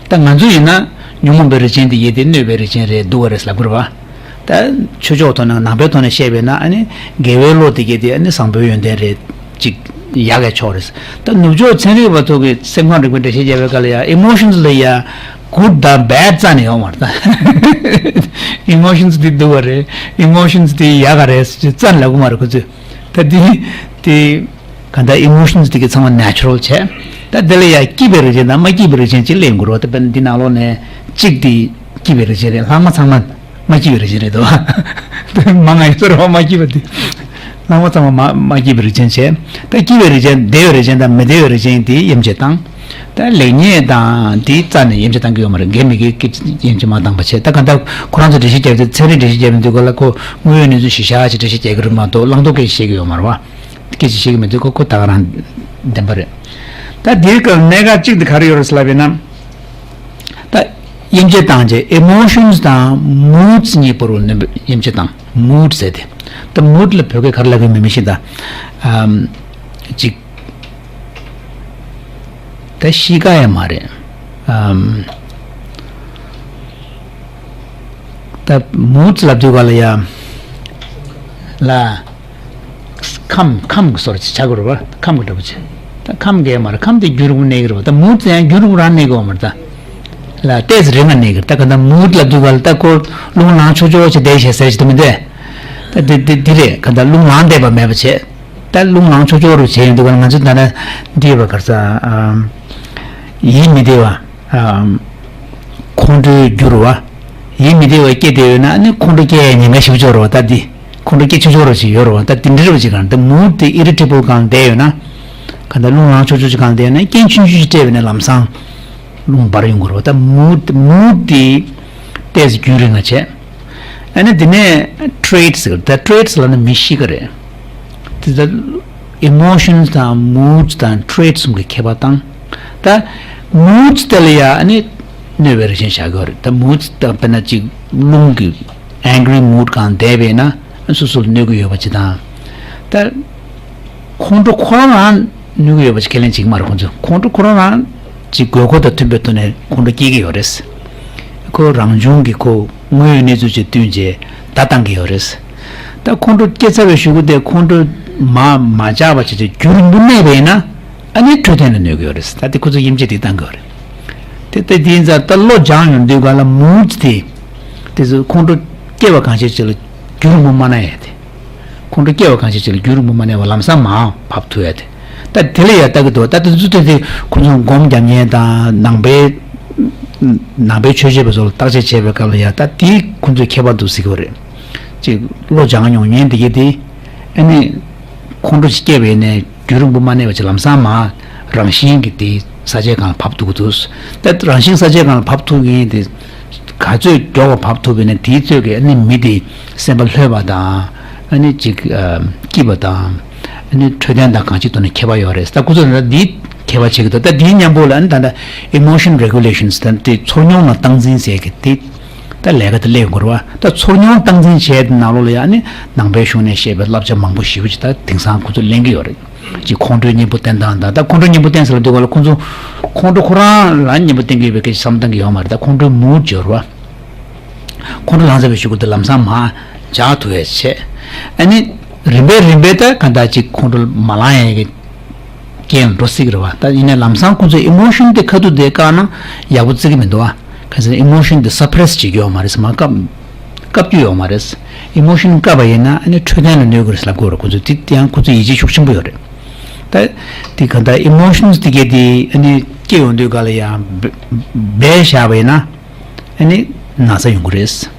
ད་ང་ཚོ་ཡིན་ན་ཉོན་མོངས་པའི་རིགས་ཅན་དེ་ཡིན་ཏེ་གནོད་པའི་རིགས་ཅན་རེད། སྡུག་པ་རེད་ལབ་དགོས་རེད་བ། ད་ཆོས་ཕྱོགས་ཐོག་ནས་ནང་པའི་ཐོག་ནས་བཤད་པས་ན་ཨ་ནི་དགེ་བའི་བློ་དེ་གས་དེ་ཨ་ནི་བཟང་པོའི་ཡོན་ཏན་རེད། ཅིག་ཡག་གི་ཕྱོགས་རེད། ད་ནུབ་ཕྱོགས་ཚན་རིག་པ་ཚོ་གིས་སེམས་ཁམས་རིག་པའི་འགྲེལ་བཤད་བརྒྱབ་པའི་སྐབས་ལ་ཡ་ཨི་མོ་ཤན་སི་ལ་ཡ་གུཌ་དང་བེཌ་རྩ་ནས་ཡོད་མ་རེད། ད་ཨི་མོ་ཤན་སི་དེ་སྡུག་པ་རེད། ཨི་མོ་ཤན་སི་དེ་ཡག་ག་རེད་ཅེས་རྩ་ནས་ལབ་གི་མ་རེད་ཁོ་ཚོས། ད་དེ་དེ་ག་འདྲ་ཨི་མོ་ཤན་སི་དེ་གི་ཚང་མ་ནེ་ཅུ་རལ་བྱས། ད་དེ་ལ་ཡ་སྐྱིད་པའི་རིགས་ཅན་དང་མ་སྐྱིད་པའི་རིགས་ཅན་ཅིག་ལེན་དགོས་རེད་བ། ད་དཔེར་ན་འདི་ནང་ལོགས་ནས་གཅིག་དེ་སྐྱིད་པའི་རིགས་ཅན་རེད། ལྷག་མ་ཚང་མ་མ་སྐྱིད་པའི་རིགས་ཅན་རེད་དོ། མ་ང་ཡི་སོ་ར་བ་མ་སྐྱིད་པ་དེ། ལྷག་མ་ཚང་མ་མ་མ་སྐྱིད་པའི་རིགས་ཅན་བྱས། ད་སྐྱིད་པའི་རིགས་ཅན་བདེ་བའི་རིགས་ཅན་དང་མི་བདེ་བའི་རིགས་ཅན་དེ་དབྱེ་འབྱེད་བཏང་། ད་ལེགས་ཉེས་དང་དེའི་རྩ་ནས་དབྱེ་འབྱེད་བཏང་གི་ཡོད་མ་རེད། དགེ་མི་དགེ་སྐྱིད་དབྱེ་འབྱེད་མ་བཏང་པ་བྱས། ད་ག་ད་ཁོ་རང་ཚོ་འགྲེལ་བཤད་བརྒྱབ་དུས་ཚན་རིག་འགྲེལ་བཤད་བརྒྱབ་ཡོང་དུས་སྐབས་ལ་ཁོ་དངོས་ཡོད་གནས་ཚུལ་གཞི་བཞག་བྱས་འགྲེལ་བཤད་རྒྱག་གི་རེད་མ་གཏོགས་བླང་དོར་སྐད་ཆ་བཤད་ཀྱི་ཡོད་མ་རེད་བ། སྐད་ཆ་བཤད་ཀྱི་མི་འདུག་ཁོ་ཁོ་ད་ག་རང་བདེན་པ་རེད། ད་འདིའི་སྐབས་གནད་འགག་གཅིག་དེ་ག་རེ་ཡོད་རེད་ཟེར་ལབ་ཡིན་ན། ད་དབྱེ་འབྱེད་བཏང་རྗེས་ཨི་མོ་ཤན་སི་དང་མུ་ཌི་སི་གཉིས་བར་དུ་དབྱེ་འབྱེད་བཏང་། མུ་ཌི་ཟེར་ཏེ། ད་མུ་ཌི་ལ་བོད་སྐད་ག་རེ་ལབ་ཀྱི་མིན་མི་ཤེས་ད། ཨམ་ཅིག་ད་གཤིས་ཀ་ཡང་མ་རེད། ཨམ་ད་མུ་ཌི་ལབ་དུས་ག་ལ་ཡ་ལ། ཁམས་ཁམས་ཀྱི་བཟོ་འདྲ་ཅིག་ཆགས་ཀྱི་རེད་བ། ཁམས་ཀྱི་འདྲ་པོ་ཅིག་ད་ཁམས་ཀྱི་མ་རེད། ཁམས་དེ་རྒྱུན་རིང་པོ་གནས་ཀྱི་རེད་བ། ད་མུ་ཌི་ཡང་རྒྱུན་རིང་པོ་རང་གནས་ཀྱི་ཡོད་མ་རེད་ད། ལ་ཏོག་ཙམ་རིང་ང་གནས་ཀྱི་རེད། ད་ག་ད་མུ་ཌི་ལབ་དུས་ག་ལ་ད་ཁོ་རླུང་ལངས་ཆོག་ཆོག་ཅིག་བསྡད་བྱས་ཟེར་ཅིག་ད་མི་འདུག་ད་དེ་དེ་དེ་རེད། ག་ད་རླུང་ལངས་བསྡད་པ་མེད་པ་བྱས། ད་རླུང་ལངས་ཆོག་ཆོག་རུ་བྱས་ཡོང་དུས་ག་ལ་ང་ཚོ་ད་ནི་འདི་ཡོད་པ་ག་རེ་ཟ། ཨམ་ཡིད་མི་བདེ་བ། ཨམ་ཁོང་ཁྲོའི་རྒྱུ་རུ་བ། ཡིད་མི་བདེ་བ་སྐྱེས་བསྡད་ཡོད་ན་ཨ་ནི་ཁོང་ཁྲོ་སྐྱེ་ཡའི་ཉེན་ཁ་ཞེ་པོ་ཅིག་ཡོད་རེད་བ། ད་འདི་ཁོང་ཁྲོ་སྐྱེ་ཆོག་ཆོག་རུ་ཞིག་ཡོད་རེད་བ། ད་འདི་འདྲ་རུ་ཅིག་གང་ད་མུ་ཌི་དེ་ཨི་རི་ཊེ་བལ་གང་བསྡད་ཡོད་ན། གང་ད་རླུང་ལངས་ཆོག་ཆོག་ཅིག་གང་བསྡད་ཡོད་ན་རྐྱེན་ཆུང་ཆུང་ཅིག་སྤྲད་པ་ཡིན་ན་ལམ་སང་རླུང་འབར་ཡོང་གི་རེད་བ། ད་མུ་ཌི་མུ་ཌི་དེ་ཏོག་ཙམ་རྒྱུན་རིང་ང་བྱས། ཨ་ནི་དེ་ནས་ཊེ་རེ་ཊི་ཟེར། ད་ཊེ་རེ་ཊི་ལབ་ན་མི་གཤིས་ཀ་རེད། དེ་ད་ཨི་མོ་ཤན་སི་དང་མུ་ཌི་དང་ཊེ་རེ་ཊི་གསུམ་གྱི་ཁྱད་པར་དང་། ད་མུ་ཌི་དེ་ལ་ཡ་ཨ་ནི་གནོད་པའི་རིགས་ཅན་བཞག་གི་ཡོད་རེད། ད་མུ་ཌི་ད་དཔེར་ན་ཅིག་རླུང་གི་ཨེང་གྷི་རི་མུ་ཌི་གང་བསྡད་པས་ན་སོ་སོ་ལ་གནོད་ཀྱི་ཡོད་པ་ཅིག་དང་། ད་ཁོང་ཁྲོ་ཁོ་རང་རང་གནོད་ཀྱི་ཡོད་པ་ཅིག་ཁས་ལེན་བྱེད་ཀྱི་མ་རེད་ཁོང་ཚོས། ཁོང་ཁྲོ་ཁོ་རང་རང་ཅིག་དགོས་མཁོ་དང་མཐུན་པའི་ཐོག་ནས་ཁོང་ཁྲོ་སྐྱེ་གི་ཡོད་རེད། ཁོ་རང་བྱུང་གི་ཁོ་དངོས་ཡོད་གནས་ཚུལ་ཅིག་བསྟུན་བྱས་བརྡ་བཏང་གི་ཡོད་རེད། ད་ཁོང་ཁྲོ་སྐྱེ་ཚར་བའི་གཞུག་གུ་དེ་ཁོང་ཁྲོ་མ་མ་འཇགས་པ་བྱས་བྱས་རྒྱུན་རིང་པོ་གནས་པ་ཡིན་ན་ཨ་ནི་འཕྲོད་བསྟེན་ལ་གནོད་ཀྱི་ཡོད་རེད། ད་དེ་ཁོ་ཚོས་དབྱེ་འབྱེད་དེ་བཏང་གི་ཡོད་རེད། དེ་ལྟ་དེ་ཡིན་ཙང་ད་ལོ་འགྱངས་ཡོང་དུས་ག་ལ་མུ་ཌི་དེ་དེ་ཚོ་ཁོང་ཁྲོ་སྐྱེ་བ་གང་ཤེས་ཅིག་ལ་རྒྱུན་རིང་པོ་མ་གནས་ཡ་དེ། ཁོང་ཁྲོ་སྐྱེ་བ་གང་ཤེས་ཅིག་ལ་རྒྱུན་རིང་པོ་མ་གནས་པར་ལམ་སང་མར་བབས་ཐུབ་ཡ་དེ། ད་དེ་ལ་ཡ་ལྟ་གི་འདུག་ད་དེ་ཚོ་དེ་དེ་ཁོ་ཚོ་སྒོམ་རྒྱབ་མཁན་དང་ནང་པའི་ནང་པའི་ཆོས་བྱེད་པ་ཚོ་ལ་བརྟག་དཔྱད་བྱས་པའི་སྐབས་ལ་ཡ་ད་དེ་ཁོ་ཚོའི་ཁྱད་པར་འདུག་ཟེར་གི་རེད། ཅིག་ལོ་འགྱངས་མྱོང་མཁན་དེ་གས་དེ་ཨ་ནི་ཁོང་ཁྲོ་ཞིག་སྐྱེས་པ་ཡིན་ནའི་རྒྱུན་རིང་པོ་མ་གནས་པ་ཅིག་ལམ་སང་མར་རང་བཞིན་གྱིས་དེ་ས་ཆའི་སྒང་ལ་བབས་ཐུབ་ཀྱི་འདུག་ད་རང་བཞིན་ས་ཆའི་སྒང་ལ་བབས་ཐུབ་མཁན་དེ་ག་ཚོད་མགྱོགས་པ་བབས་ཐུབ་པ་ཡིན་ན་དེའི་ཚོད་ཀྱིས་ཨ་ནི་མི་དེ་སེམས་པ་ལྷོད་པ་དང་ཨ་ནི་ཅིག་ཨ་སྐྱིད་པ་དང་ཨ་ནི་འཕྲོད་བསྟེན་དང་གང་ཅིའི་ཐོག་ནས་ཁྱད་པར་ཡོད་རེད། ད་ཁོ་ཚོ་ལ་འདི་ ཁྱད་པར་ཕྱེ་གི་འདུག་ད་དེའི་མཉམ་པོ་ལ་ཨ་ནི་ད་ལྟ་emotion regulations ད་དེ་ཚོར་མྱོང་ལ་སྟངས་འཛིན་ཟེར་གི་དེ་ད་ལས་ཀ་དེ་ལས་དགོས་རེད་བ། ད་ཚོར་མྱོང་སྟངས་འཛིན་བྱས་དེ་ནང་ལོགས་ལ་ཡང་ཨ་ནི་ནང་པའི་གཞུང་ནས་བཤད་པའི་བསླབ་བྱ་མང་པོ་ཞེ་པོ་ཅིག་ད་དེང་སང་ཁོ་ཚོས་ལེན་གི་ཡོད་རེད། ཅིག་ཁོང་ཁྲོའི་གཉེན་པོ་བསྟེན་སྟངས་དང་། ད་ཁོང་ཁྲོའི་གཉེན་པོ་བསྟེན་ཟེར་ལབ་དུས་སྒང་ལ་ཁོང་ཚོ་ཁོང་ཁྲོ་ཁོ་རང་ལ་གཉེན་པོ་བསྟེན་གི་ཡོད་པའི་སྐད་ཆ་བསམ་བཏང་གི་ཡོད་མ་རེད། ད་ཁོང་ཁྲོའི་mood ཡོད་རེད་བ། ཁོང་ཁྲོ་ལངས་ཚར་བའི་གཞུག་གུ་དེ་ལམ་སང་མར་འཇགས་ཐུབ་པའི་ཆེད། ཨ་ནི་རིམ་པས་རིམ་པས་ད་ག་འདྲ་ཅིག་ཁོང་ཁྲོ་མ་ལངས་ཡས་ཀྱི་རྐྱེན་འགྲོ་སྲིད་ཀྱི་རེད་བ། ད་ཡིན་ནའི་ལམ་སང་ཁོང་ཚོས་emotion དེ་ཁ་ཐུག་དེ་བཀག་ན་ཡག་པོ་བརྩི་གི་མི་འདུག་ཨ། ག་ཚོད་emotion དེ་suppress བྱེད་རྒྱུ་ཡོད་མ་རེད། མར་བཀག་བཀག་རྒྱུ་ཡོད་མ་རེད། emotion བཀག་པ་ཡིན་ན་ཨ་ནི་འཕྲོད་བསྟེན་ལ་གནོད་ཀྱི་རེད་ལབ་ཀྱི་ཡོད་རེད། ཁོང་ཚོས་དེ་དེ་ཡང་ཁོང་ཚོ་ཡིད་ཆེས་ཤུགས་ཆེན་པོ་ཡོད་རེད། ད་དེ་ག་འདྲ་emotions དེ་གས་དེ་ཨ་ནི་སྐྱེ་ཡོང་དུས་སྒང་ལ་ཡང་སྦས་བཞག་པ་ཡིན་ན། ཨ་ནི་ན་ཚ་ཡོང་གི་རེད།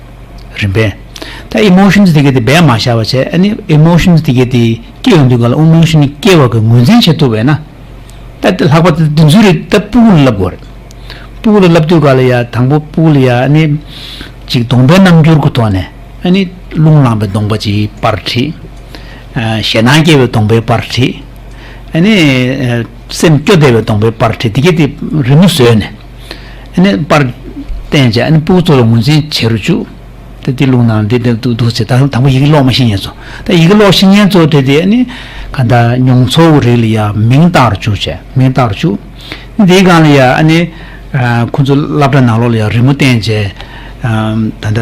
རིམ་པས། ད་emotions དེ་གས་དེ་སྦས་མ་བཞག་པ་བྱས། ཨ་ནི་emotions དེ་གས་དེ་སྐྱེ་ཡོང་དུས་སྒང་ལ་emotion སྐྱེ་བ་གི་ངོས་འཛིན་བྱེད་ཐུབ་པས་ན། ད་དེ་ལྷག་པར་དུ་དེ་ཚོའི་རིགས་ད་སྤུ་གུ་ལ་བསླབ་དགོས་རེད། སྤུ་གུ་ལ་བསླབ་དུས་སྒང་ལ་ཡ་དང་པོ་སྤུ་གུ་ལ་ཡ་ཨ་ནི་ཅིག་གདོང་པའི་རྣམ་འགྱུར་གྱི་ཐོག་ནས་ཨ་ནི་རླུང་ལངས་པའི་གདོང་པ་ཅིག་པར་བྲིས། ཨ་ཞེད་སྣང་སྐྱེ་བའི་གདོང་པའི་པར་བྲིས། ཨ་ནི་ཨ་སེམས་སྐྱོ་བསྡད་པའི་གདོང་པའི་པར་བྲིས། དེ་གས་དེ་རི་མོ་བཟོས་ནས། ཨ་ནི་པར་བསྟན་བྱས་ཨ་ནི་སྤུ་གུ་ཚོ་ལ་ངོས་འཛིན་བྱེད་རུ་བཅུག་ད་དེ་རླུང་ནང་འདི་འདི་འདུག་འདུག་ཟེར། ད་དང་པོ་ཡི་གེ་ཀློག་མ་ཤེས་མཁན་ཚོ། ད་ཡི་གེ་ཀློག་ཤེས་མཁན་ཚོ་དེ་དེ་ཨ་ནི་ག་འདྲ་མྱོང་ཚོར་རིགས་ལ་ཡ་མིང་བཏགས་རུ་བཅུག་བྱས། མིང་བཏགས་རུ་བཅུག་འདིའི་སྒང་ལ་ཡ་ཨ་ནི་ཨ་ཁོང་ཚོ་སློབ་གྲྭ་ནང་ལོགས་ལ་ཡ་རི་མོ་བསྟན་བྱས། ཨ་ད་ལྟ་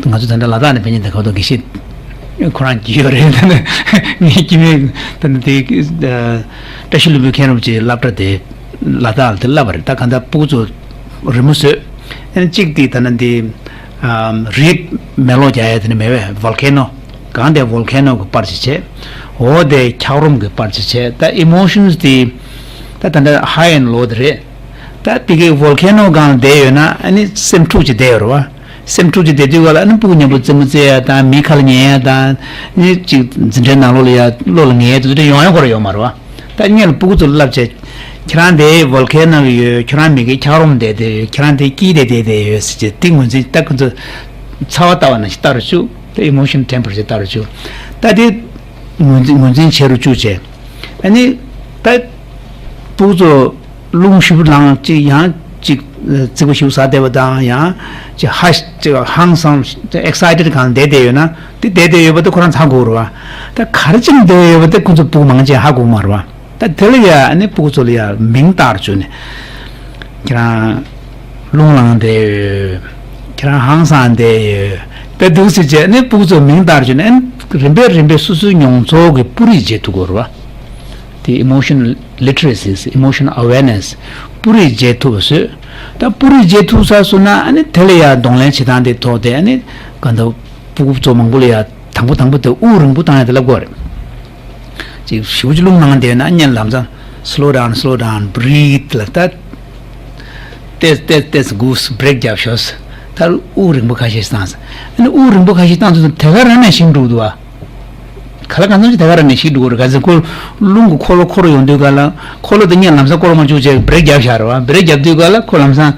ང་ཚོ་ད་ལྟ་ལ་དྭགས་ནས་ཕེབས་མཁན་དེ་ཁ་ཐོག་དགེ་བཤེས་ཁོ་རང་གིས་ཡོད་རེད། ད་ནི་ངའི་སྐྱེ་དམན་ད་ནི་དེ་ཨ་བཀྲ་ཤིས་ལྷུན་པོའི་མཁན་རིན་པོ་ཆེའི་སློབ་གྲྭ་དེ་ལ་དྭགས་ལ་དེ་བསླབས་པ་རེད། ད་ག་འདྲ་སྤུ་གུ་ཚོ་རི་མོ་བཟོས། ཨ་ནི་གཅིག་དེ་ད་ནི་འདི་ཨམ་རི་མེ་ལོང་རྒྱག་ཡ་དེ་ནི་མེད་པས། volcano། གངས་དེ་volcano གི་པར་ཅིག་བྱས། འོ་དེ་འཁྱགས་རོམ་གི་པར་ཅིག་བྱས། ད་emotions དེ་ད་ད་ལྟ་high and low དེ་རེད། ད་དེ་གའི་volcano སྒང་ལ་བསྡད་ཡོད་ན་ཨ་ནི་སེམས་འཁྲུག་ཅིག་བསྡད་ཡོད་རེད་བ། སེམས་འཁྲུག་ཅིག་བསྡད་དུས་སྒང་ལ་ཨ་ནི་སྤུ་གུ་མཉམ་པོ་རྩེད་མོ་རྩེ་ཡ་དང་། མི་ཁ་ལ་ཉན་ཡ་དང་། ཨ་ནི་ཅིག་འཛིན་གྲྭའི་ནང་ལོགས་ལ་ཡ་བློ་ལ་ངེས་ཡ་དེ་ཚོ་ཡོང་ཡ་ཁོ་རང་ཡོད་མ་རེད་བ། ད་སྔོན་ལ་སྤུ་གུ་ཚོ་ལ་བསླབ་བྱས། ཁྱེད་རང་དེ་volcano གི་ཡོད། ཁྱེད་རང་མི་གི་འཁྱགས་རོམ་བསྡད་དེ་ཡོད། ཁྱེད་རང་དེ་དཀྱིལ་དེ་བསྡད་དེ་ཡོད་ཟེར་བྱས། དེ་ངོས་འཛིན་ད་ཁོ་ཚོ་ཚ་བ་ལྟ་བ་ནང་བཞིན་ལྟ་རུ་བཅུག་ད་emotion temperature ལྟ་རུ་བཅུག་ད་དེ་ངོས་འཛིན་ངོས་འཛིན་བྱེད་རུ་བཅུག་བྱས། ཨ་ནི་ད་སྤུ་གུ་ཚོ་རླུང་ཞིབ་ལངས་ཅིག་ཡང་ཅིག་རྩིག་པ་ཞིབ་ཟ་བསྡད་པ་དང་། ཡང་ཅིག་ཧ་ཅིག་ཧང་སང་excited སྒང་བསྡད་བསྡད་ཡོད་ན། དེ་བསྡད་བསྡད་ཡོད་པ་དེ་ཁོ་རང་ཚ་དགོས་རེད་བ། ད་ག་རེ་བྱས་ནས་བསྡད་ཡོད་པ་དེ་ཁོ་ཚོ་སྤུ་གུ་མང་ཆེ་ཧ་གོ་མ་རེད་བ། ད་དེ་ལ་ཡ་ཨ་ནི་སྤུ་གུ་ཚོ་ལ་ཡ་མིང་བཏགས་བཅུག་ནས། ཁྱེད་རང་རླུང་ལངས་བསྡད་ཡོད། ཁྱེད་རང་ཧང་སང་བསྡད་ཡོད། ད་འདུག་སེ་བྱས་ནས་སྤུ་གུ་ཚོ་མིང་བཏགས་བཅུག་ནས། ཨ་ནི་རིམ་པས་རིམ་པས་སོ་སོའི་མྱོང་ཚོར་གྱི་སྤུ་རིས་འབྱེད་ཐུབ་དགོས་རེད་བ། དེ་emotion literacy། emotion awareness སྤུ་རིས་འབྱེད་ཐུབ་པ་བཟོས། ད་སྤུ་རིས་འབྱེད་ཐུབ་ཚར་སོང་ན་ཨ་ནི་དེ་ལ་ཡ་གདོང་ལེན་བྱེད་སྟངས་དེ་ཐོག་དེ་ཨ་ནི་ག་འདྲ་སྤུ་གུ་ཚོ་མང་པོ་ལ་ཡ་དང་པོ་དང་པོ་དེ་དབུགས་རིང་པོ་བཏང་ཡ་དེ་ལབ་དགོས་རེད། ཅིག་ཞེ་པོ་ཅིག་རླུང་ལངས་བསྡད་ན་སྔོན་ལམ་སང་slow down, slow down, breathe ལབ། ད་ཏོག་ཙམ་ཏོག་ཙམ་ཏོག་ཙམ་སྒུག་break རྒྱབ་ཤོག་ད་དབུགས་རིང་པོ་ཁ་ཤས་བཏང་། ཨ་ནི་དབུགས་རིང་པོ་ཁ་ཤས་བཏང་དུས་དེ་ག་རང་ནས་ཞིག་འགྲོ་གི་འདུག་བ། ག་ལ་གང་འཚམ་ཞིག་དེ་ག་རང་ནས་ཞིག་འགྲོ་གི་རེད། ག་ཚོད་ཁོ་རླུང་གི་འཁོར་ལོ་འཁོར་ཡོང་དུས་སྒང་ལ། འཁོར་ལོ་དེ་སྔོན་ལམ་སང་བསྐོར་མ་བཅུག་བྱས་break རྒྱབ་བཞག་རེད་བ། break རྒྱབ་དུས་སྒང་ལ་ཁོ་ལམ་སང་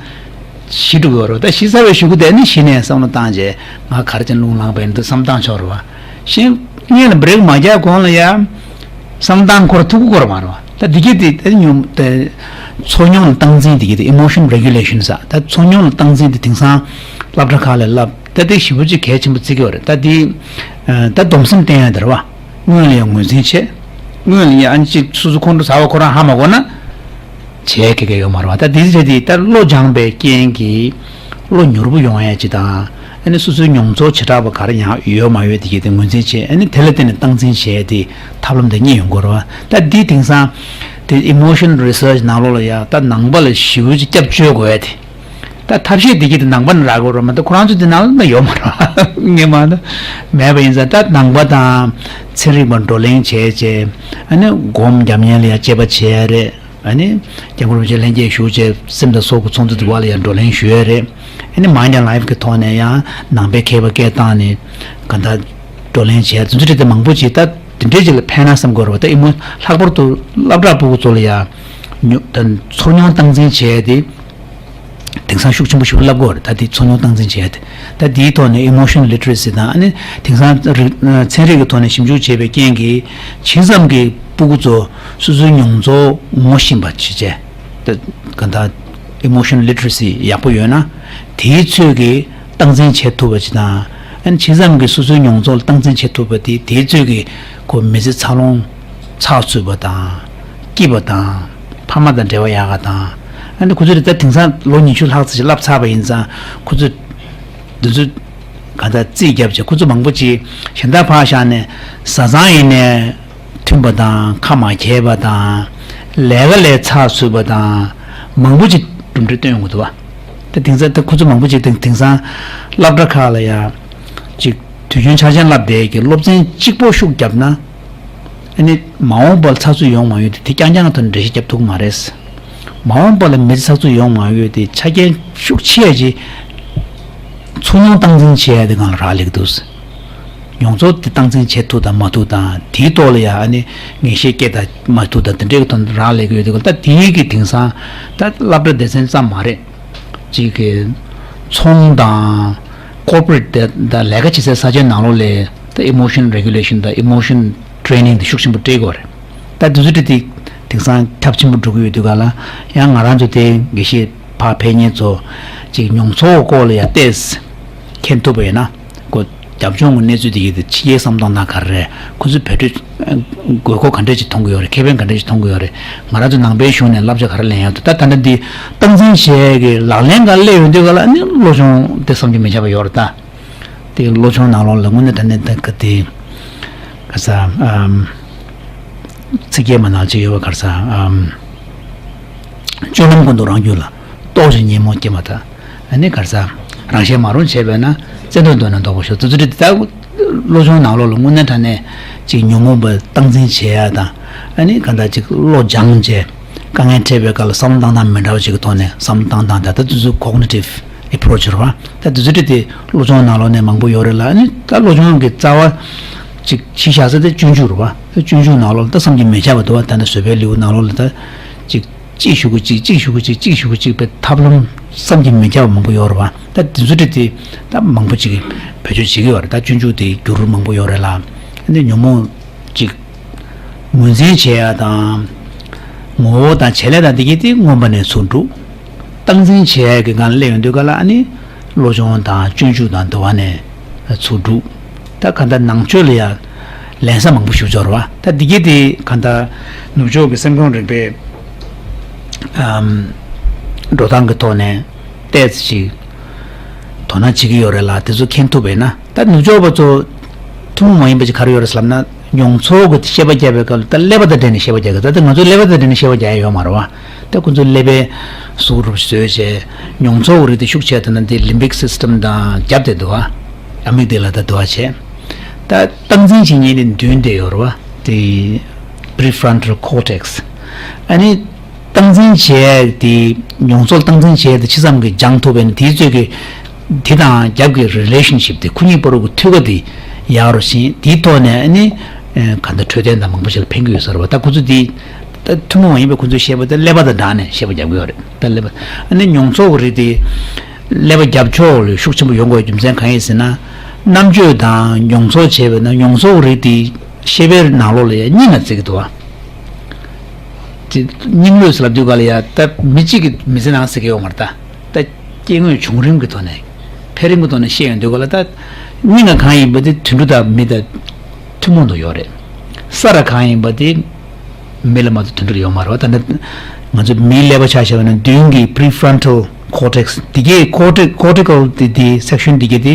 ཞི་འགྲོ་གི་ཡོད་རེད། ད་ཞི་ཚར་བའི་གཞུག་གུ་དེ་ནི་གཞི་ནས་བསམ་བློ་བཏང་བྱས། ང་ག་རེ་བྱས་ནས་རླུང་ལངས་པ་ཡིན་འདུག་བསམ་བཏང་ཆོག་རེད་བ། གཞན་སྔོན་ལ་break མ་རྒྱག་གོང་ལ་ཡ་བསམ་བཏང་འཁོར་ཐུབ་ཀྱི་ཡོད་མ་རེད་བ། ད་འདི་གི་དེ་ཨ་ནི་ཉོ་དེ་ཚོར་མྱོང་ལ་སྟངས་འཛིན། འདི་གི་དེ་emotion regulation ཟེར། ད་ཚོར་མྱོང་ལ་སྟངས་འཛིན་དེ་དེང་སང་སློབ་གྲྭ་ཁག་ལ་བསླབ། ད་དེ་ཞེ་པོ་ཅིག་གལ་ཆེན་པོ་བརྩི་གི་ཡོད་རེད། ད་དེ་ད་སྡོམ་སེམས་བསྟེན་ཡ་དེ་རེད་བ། སྔོན་ལ་ཡང་ངོས་འཛིན་བྱེད། སྔོན་ལ་ཡང་ཨ་ནི་ཅིག་སོ་སོ་ཁོང་ཁྲོ་ཟ་བ་ཁོ་རང་ཧ་མ་གོ་ན། བྱས་ཁེ་ཁེ་ཡོད་མ་རེད་བ། ད་དེ་ཚེ་དེ་ད་བློ་སྦྱངས་པའི་རྐྱེན་གྱིས་བློ་མྱུར་པོ་ཡོང་ཡ་ཅིག་དང་། ཨ་ནི་སོ་སོའི་མྱོང་ཚོར་བྱེ་བྲག་པ་ག་རེ་ཡང་ཡོད་མ་ཡོད་དེ་གི་དེ་ངོས་འཛིན་བྱས། ཨ་ནི་དེ་ལ་བརྟེན་ནས་སྟངས་འཛིན་བྱས་ཏེ་ཐབས་ལམ་དེ་རྙེད་ཡོང་དགོས་རེད་བ། ད་འདི་དེང་སང་དེ་emotion research ནང་ལོགས་ལ་ཡ་ད་ནང་པ་ལ་ཞེ་པོ་ཅིག་སྐྱབས་བཅོལ་དགོས་ཡ་དེ། ད་ཐབས་ཤེས་འདི་གི་དེ་ནང་པ་ནས་རག་དགོས་རེད་མ་གཏོགས་ཁོ་རང་ཚོ་དེ་ནང་ལ་ཡོད་མ་རེད་བ། ངས་མ་གཏོགས་མེད་པ་ཡིན་ཙང་། ད་ནང་པ་དང་ཚན་རིག་པ་བགྲོ་གླེང་བྱས་བྱས། ཨ་ནི་སྒོམ་རྒྱབ་མཁན་ལ་ཡ་དཔྱད་པ་བྱས་རེད། ཨ་ནི་སྐྱབས་མགོན་རིན་པོ་ཆེ་ལྷན་རྒྱས་བཞུགས་བྱས་སེམས་དང་སྲོག་གི་ཚོགས་འདུ་དེ་བ་ལ་ཡང་བགྲོ་གླེང་ཞུས་ཡོད་རེད། ཨ་ནི་Mind and Life གི་ཐོག་ནས་ཡང་ནང་པའི་མཁས་པ་སྐད་བཏང་ནས་ག་འདྲ་བགྲོ་གླེང་བྱས། དེ་ཚོ་དེ་མང་པོ་ཅིག་ད་དེ་འདྲའི་ཅིག་ལ་ཕན་ན་བསམ་གྱི་ཡོད་རེད་བ། ད་ཨི་མོ་ལྷག་པར་དུ་སློབ་གྲྭ་ཕྲུ་གུ་ཚོ་ལ་ཡང་ཉོ་ད་ཚོར་མྱོང་སྟངས་འཛིན་བྱས་ཏེ། དེང་སང་ཤུགས་ཆེན་པོ་ཞིག་བསླབ་དགོས་རེད། ད་དེ་ཚོར་མྱོང་སྟངས་འཛིན་བྱས་ཏེ། ད་དེའི་ཐོག་ནས་emotion literacy དང་། ཨ་ནི་དེང་སང་རིག་ཚན་རིག་གི་ཐོག་ནས་ཞིབ་འཇུག་བྱས་པའི་རྐྱེན་གྱིས་ཇི་ཙམ་གྱི་སྤུ་གུ་ཚོ་སོ་སོའི་མྱོང་ཚོར་ངོ་ཤེས་པ་བྱེད་བྱས། ད་ག་ད་emotion literacy ཡག་པོ་ཡོད་ན། དེའི་ཚོད་ཀྱིས་སྟངས་འཛིན་བྱེད་ཐུབ་པ་ཅིག་དང་། ཨ་ནི་ཇི་ཙམ་གྱིས་སོ་སོའི་མྱོང་ཚོར་ལ་སྟངས་འཛིན་བྱེད་ཐུབ་པ་དེ། དེའི་ཚོད་ཀྱིས་ཁོ་མི་ཚེ་འཚར་ལོངས་ཚགས་ཚུད་པ་དང་། སྐྱིད་པ་དང་། ཕ་མ་དང་འབྲེལ་བ་ཡག་ག་དང་། ཨ་ནི་ཁོ་ཚོ་རེ་ད་དེང་སང་ལོ་ཉི་ཤུ་ལྷག་ཙམ་ཞིག་བསླབ་ཚར་བ་ཡིན་ཙང་། ཁོ་ཚོ་འདི་ཚོ་ག་ད་རྩིས་བརྒྱབ་བྱས། ཁོ་ཚོ་མང་པོ་ཅིག་གཞན་དག་ཕར་བཞག་ནས་བཟའ་ཚང་ཡིན་ནའི་མཐུན་པ་དང་། ཁ་མ་འཁྱལ་བ་དང་། ལས་ཀ་ལས་ཚགས་ཚུད་པ་དང་། མང་པོ་ཅིག་གྲུབ་འབྲས་སྟོན་ཡོང་གི་འདུག་བ། ད་དེང་སང་ད་ཁོ་ཚོ་མང་པོ་ཅིག་དེང་དེང་སང་སློབ་གྲྭ་ཁག་ལ་ཡ་ཅིག་དུས་རྒྱུན་འཆར་ཅན་བསླབ་བསྡད་ཀྱི་སློབ་ཚན་གཅིག་པོ་ཤུགས་བརྒྱབ་ན། ཨ་ནི་མ་འོངས་པར་ཚགས་ཚུད་ཡོང་མ་ཡོང་དེ། དེ་རྐྱང་རྐྱང་ཐོག་ནས་འགྲེལ་བཤད་བརྒྱབ་ཐུབ་ཀྱི་མ་རེད། མ་འོངས་པ་ལ་མི་ཚེ་ཚགས་ཚུད་ཡོང་མ་ཡོང་དེ་ཆ་རྐྱེན་ཤུགས་ཆེ་ཡ་ཅིག་ཚོར་མྱོང་སྟངས་འཛིན་བྱེད་ཡ་དེ་སྒང་ལ་རག་ལས་ཀྱི་འདུག། མྱོང་ཚོར་དེ་སྟངས་འཛིན་བྱེད་ཐུབ་དང་མ་ཐུབ་དང་། དེའི་ཐོག་ལ་ཡ་ཨ་ནི་ངེས་ཤེས་སྐྱེ་དང་མ་ཐུབ་དང་། དེ་འདྲའི་ཐོག་ནས་རག་ལས་ཀྱི་ཡོད་དུས། ད་དེའི་གི་དེང་སང་ད་སློབ་གྲྭ་སྡེ་ཚན་ཙམ་མ་རེད། ཅིག་གི་ཚོང་དང་corporate དེ་དང་ལས་ཀ་བྱེད་སའི་ས་ཆའི་ནང་ལོགས་ལ་ད་emotion regulation དང་emotion training དེ་ཤུགས་ཆེན་པོ་སྤྲད་དགོས་རེད། ད་དེ་ཚོ་དེ་དེང་སང་ཁྱབ་ཆེན་པོ་འགྲོ་གི་ཡོད་དུས་ག་ལ། ཡང་ང་རང་ཚོ་དེ་དགེ་བཤེས་ཕར་ཕེབས་མཁན་ཚོ་ཅིག་མྱོང་ཚོར་སྐོར་ལ་ཡ་ཏོག་ཙམ་མཁྱེན་ཐུབ་པ་ཡིན་ན། ཁོ་རྒྱབ་ལྗོངས་ཀྱི་གནས་ཚུལ་དེ་ཡིན་ཏེ། ཕྱི་རྒྱལ་བསམ་བློ་གཏོང་སྟངས་ག་རེ་རེད། ཁོ་ཚོས་བེད་སྤྱོད་དགོས་མཁོ་ག་འདྲས་ཅིག་མཐོང་གི་ཡོད་རེད། ཁེ་ཕན་ག་འདྲས་ཅིག་མཐོང་གི་ཡོད་རེད། ང་རང་ཚོ་ནང་པའི་གཞུང་ནས་བསླབ་བྱ་ག་རེ་ལེན་ཡོད་འདུག། ད་ད་ལྟ་འདི་སྟངས་འཛིན་བྱེད་ཀྱི་ལག་ལེན་ག་སླེབས་ཡོང་དུས་ག་ལ། ཨ་ནི་བློ་སྦྱོང་དེ་བསམ་གྱིས་མི་ཁྱབ་པ་ཡོད་རེད། ད་དེ་བློ་སྦྱོང་ནང་ལོགས་ལ་དངོས་གནས་ད་ནི་ད་ག་དེ་ག་ས་ཨམ། ཚིག་སྐྱེལ་མ་ནང་ཅིག་ཡོད་པ། ག་རེ་ཟ་ཨམ། སྤྱོད་ལམ་ཀུན་ཏུ་རང་རྒྱུད་ལ། རྟོག་ཅིང་ཉོན་མོངས་སྐྱེས་མ་ཐག། ཨ་ནི་ག་རེ་ཟ། རང་གཞན་མ་རུངས་བྱེད་པས་ན། བཙན་ཐབས་མདོར་ན་ལྡོག་པར་ཤོག། དེ་ཚོ་རེད་དེ། ད་བློ་སྦྱོང་ནང་ལོགས་ལ་དངོས་གནས་དྲང་གནས་ཅིག་ཉོན་མོངས་པ་སྟངས་འཛིན་བྱེད་ཡ་དང་། ཨ་ནི་ག་འདྲ་ཅིག་བློ་སྦྱངས་བྱས། དཀའ་ངལ་འཕྲད་པའི་སྐབས་ལ་བསམ་བློ་བཏང་སྟངས་མི་འདྲ་བ་ཅིག་གི་ཐོག་ནས་བསམ་བློ་བཏང་སྟངས་དང་། ད་དེ་ཚོ་cognitive approach རེད་བ། ད་དེ་ཚོ་རེད་དེ་བློ་སྦྱོང་ནང་ལོགས་ནས་མང་པོ་ཡོད་རེད་ལ། ཨ་ནི་ད་བློ་སྦྱོང་གི་རྩ་བ་ཅིག་གཞི་བཞག་ས་དེ་སྤྱོད་འཇུག་རེད་བ། ད་སྤྱོད་འཇུག་ནང་ལོགས་ལ་ད་བསམ་གྱིས་མི་ཁྱབ་པ་འདུག་བ། ད་ནི་བཟོད་པའི་ལེའུ་ནང་ལོགས་ལ་ད་ཅིག་གཅིག་གཞུག་གུ་གཅིག་གཅིག་གཞུག་གུ་གཅིག་གཅིག་གཞུག་གུ་གཅིག་པའི་ཐབས་ལམ་བསམ་གྱིས་མི་ཁྱབ་པ་མང་པོ་ཡོད་རེད་བ། ད་དེ་ཚོ་རེད་དེ་ད་མང་པོ་ཅིག་གིས་བེད་སྤྱོད་བྱེད་ཀྱི་ཡོད་རེད། ད་སྤྱོད་འཇུག་དེ་བསྒྱུར་མང་པོ་ཡོད་རེད་ལ། ཨ་ནི་ཉོན་མོངས་ཅིག་ངོས་འཛིན་བྱེད་ཡ་དང་། ངོ་བོ་དང་བྱེད་ལས་དང་དེ་གྱད་དེ་མངོན་པ་ནས་ཚུར་འགྲུབ། སྟངས་འཛིན་བྱེད་ཡ་གི་སྒང་སླེབས་ཡོང་དུས་ག་ལ། ཨ་ནི་བློ་སྦྱོང་དང་སྤྱོད་འཇུག་དང་དུ་བ་ནས་ཚུར་འགྲུབ། ད་ག་འདྲ་ནང་ཆོས་ལ་ཡ་ལེན་ས་མང་པོ་ཞིག་འབྱོར་བ། ད་དེ་གྱད་དེ་ག་འདྲ་ནུབ་ཕྱོགས་ཀྱི་སེམས་ཁམས་རིག་པའི་ཨམ། འགྲོ་སྟངས་ཀྱི་ཐོག་ནས་ཏོག་ཙམ་ཞིག་དོ་སྣང་བྱེད་ཀྱི་ཡོད་རེད་ལ། དེ་ཚོ་མཁྱེན་ཐུབ་པ་ཡིན་ན། ད་ནུབ་ཕྱོགས་པ་ཚོ་ཐུན་མོང་མ་ཡིན་པ་ཅིག་ག་རེ་ཡོད་རེད་ཟེར་ལབ་ན། མྱོང་ཚོར་གྱི་བཤད་པ་རྒྱབ་པའི་སྐབས་ལ་ད་ཀླད་པ་དང་འབྲེལ་ནས་བཤད་པ་རྒྱག་གི། ད་ལྟ་ང་ཚོ་ཀླད་པ་དང་འབྲེལ་ནས་བཤད་པ་རྒྱག་ཡ་ཡོད་མ་རེད་བ། ད་ཁོ་ཚོ་ཀླད་པའི་གཟུགས་རུབ་བཟོས་བྱས། མྱོང་ཚོར་གྱི་རིགས་དེ་ཤུགས་ཆེ་དེ་ན་དེ་limbic system དང་རྒྱབ་དེ་འདུག་བ། ཨ་མིག་དེ་ལ་ད་འདུག་བ་བྱས། ད་སྟངས་འཛིན་བྱེད་མཁན་དེ་མདུན་དེ་ཡོད་རེད་བ། དེ་prefrontal cortex། ཨ་ནི་སྟངས་འཛིན་བྱས་ཏེ། མྱོང་ཚོར་སྟངས་འཛིན་བྱས་ཏེ་ཅི་ཙམ་གྱིས་སྦྱང་ཐུབ་པ་ཡིན་ན། དེའི་ཚོད་ཀྱིས་དེ་དང་རྒྱབ་ཀྱི་relationship དེ། ཁོ་གཉིས་བར་གྱི་མཐུད་ཁ་དེ་ཡག་རུ་ཕྱིན། དེའི་ཐོག་ནས་ཨ་ནི་ཨེ་ག་འདྲ་འཕྲོད་བསྟེན་དང་མང་པོ་ཞིག་ལ་ཕན་གྱི་ཡོད་ས་རེད་བ། ད་ཁོ་ཚོ་དེ་ད་ཐུན་མོང་མ་ཡིན་པའི་ཁོ་ཚོའི་བཤད་པ་དེ་ཀླད་པ་དང་སྦྲགས་ནས་བཤད་པ་རྒྱབ་ཀྱི་ཡོད་རེད། ད་ཀླད་པ། ཨ་ནི་མྱོང་ཚོར་གྱི་རིགས་དེ་ཀླད་པ་རྒྱབ་ཕྱོགས་ལ་ཤུགས་ཆེན་པོ་ཡོང་དགོས་རྒྱུ་མཚན་གང་ཡིན་ཟེར་ན། རྣམ་དཔྱོད་དང་མྱོང་ཚོར་བྱས་པས་ན། མྱོང་ཚོར་གྱི་རིགས་དེ་ཤེས་པའི་ནང་ལོགས་ལ་ཡ་སྙིང་ལ་བརྩི་གི་འདུག་བ། དེ་སྙིང་ལོས་ལབ་དུས་ག་ལ་ཡ་ད་མི་གཅིག་གི་མི་ཚེ་ནང་ཟེར་གི་ཡོད་མ་རེད། ད་ད་སྐྱེ་དངོས་བྱུང་རིམ་གྱི་ཐོག་ནས། འཕེལ་རིམ་གྱི་ཐོག་ནས་བཤད་ཡོང་དུས་ག་ལ། ད་སྙིང་ལ་གང་ཡིན་པ་དེ་དུད་འགྲོ་དང་མི་དང་ཐུན་མོང་དུ་ཡོད་རེད། ས་ར་གང་ཡིན་པ་དེ་མི་ལ་མ་གཏོགས་དུད་འགྲོ་ལ་ཡོད་མ་རེད་བ། ད་ནི་ང་ཚོ་མིའི་ཀླད་པ་ཆ་བཞག་པ་ན་མདུན་གྱི་prefrontal cortex དེ་གའི་cortex- cortical དེ་དེ་section དེ་གའི་དེ་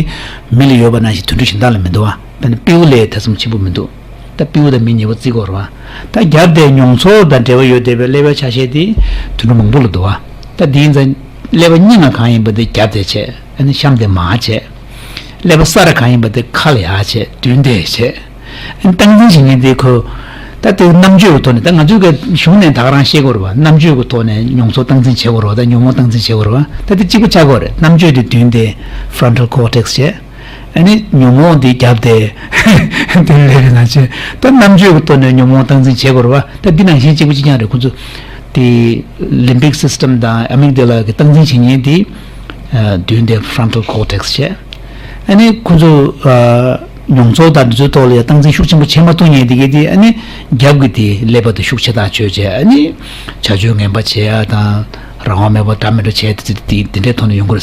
མི་ལ་ཡོད་པ་ནང་བཞིན་དུད་འགྲོ་གཞན་དག་ལ་མི་འདུག་བ། ད་ནི་སྤྲེའུ་ལས་ཐེ་ཚོམ་ཆེན་པོ་མི་འདུག། ད་སྤྲེའུ་དང་མི་གཉིས་པོ་བརྩི་དགོས་རེད་བ། ད་རྒྱབ་དེ་མྱོང་ཚོར་དང་འབྲེལ་བ་ཡོད་བསྡད་པའི་ཀླད་པའི་ཆ་ཤས་དེ་དུད་འགྲོ་མང་པོ་ལ་འདུག་བ། ད་དེ་ཡིན་ཙང་ཀླད་པ་སྙིང་ལ་གང་ཡིན་པ་དེ་རྒྱབ་དེ་བྱས། ཨ་ནི་གཤམ་དེ་མར་བྱས། ཀླད་པ་ས་ར་གང་ཡིན་པ་དེ་ཁ་ལ་ཡར་བྱས། མདུན་དེ་བྱས། ཨ་ནི་སྟངས་འཛིན་བྱེད་མཁན་དེ་ཁོ། ད་དེ་རྣམ་དཔྱོད་ཀྱི་ཐོག་ནས། ད་ང་ཚོའི་གི་གཞུང་ནས་ད་ག་རང་བཤད་དགོས་རེད་བ། རྣམ་དཔྱོད་ཀྱི་ཐོག་ནས་མྱོང་ཚོར་སྟངས་འཛིན་བྱེད་དགོས་རེད་བ། ད་ཉོན་མོངས་སྟངས་འཛིན་བྱེད་དགོས་རེད་བ། ད་དེ་གཅིག་པ་ཆགས་དགོས་རེད། རྣམ་དཔྱོད་དེ་མདུན་དེ་frontal cortex བྱས། ཨ་ནི་ཉོན་མོངས་དེ་རྒྱབ་དེ་དེ་ལས་རེད་ན་བྱས། ད་རྣམ་དཔྱོད་ཀྱི་ཐོག་ནས་ཉོན་མོངས་སྟངས་འཛིན་བྱེད་དགོས་རེད་བ། ད་འདི་ནང་བཞིན་གཅིག་པ་གཅིག་རྐྱང་རེད། ཁོ་ཚོ་ དེ་ལིམ་བིག་སིས་ཊམ་དང་ཨ་མིག་ཌེ་ལ་གི་སྟངས་འཛིན་བྱེད་མཁན་དེ་ཨ་མདུན་དེ་ཕ་རོན་ཊལ་ཀོར་ཊེག་སི་བྱས། ཨ་ནི་ཁོ་ཚོ་ཨ་མྱོང་ཚོར་དང་འདི་ཚོའི་ཐོག་ལ་ཡང་སྟངས་འཛིན་ཤུགས་ཆེན་པོ་བྱེད་མ་ཐུབ་མཁན་དེ་གའི་དེ་ཨ་ནི་རྒྱབ་ཀྱི་དེ་ཀླད་པ་དེ་ཤུགས་ཆེ་ཐག་ཆོད་བྱས། ཨ་ནི་བྱ་སྤྱོད་ངན་པ་བྱེད་ཡ་དང་རང་དབང་མེད་པ་འདྲ་མི་འདྲ་བྱས་དེ་དེ་དེ་འདྲའི་ཐོག་ནས་ཡོང་གི།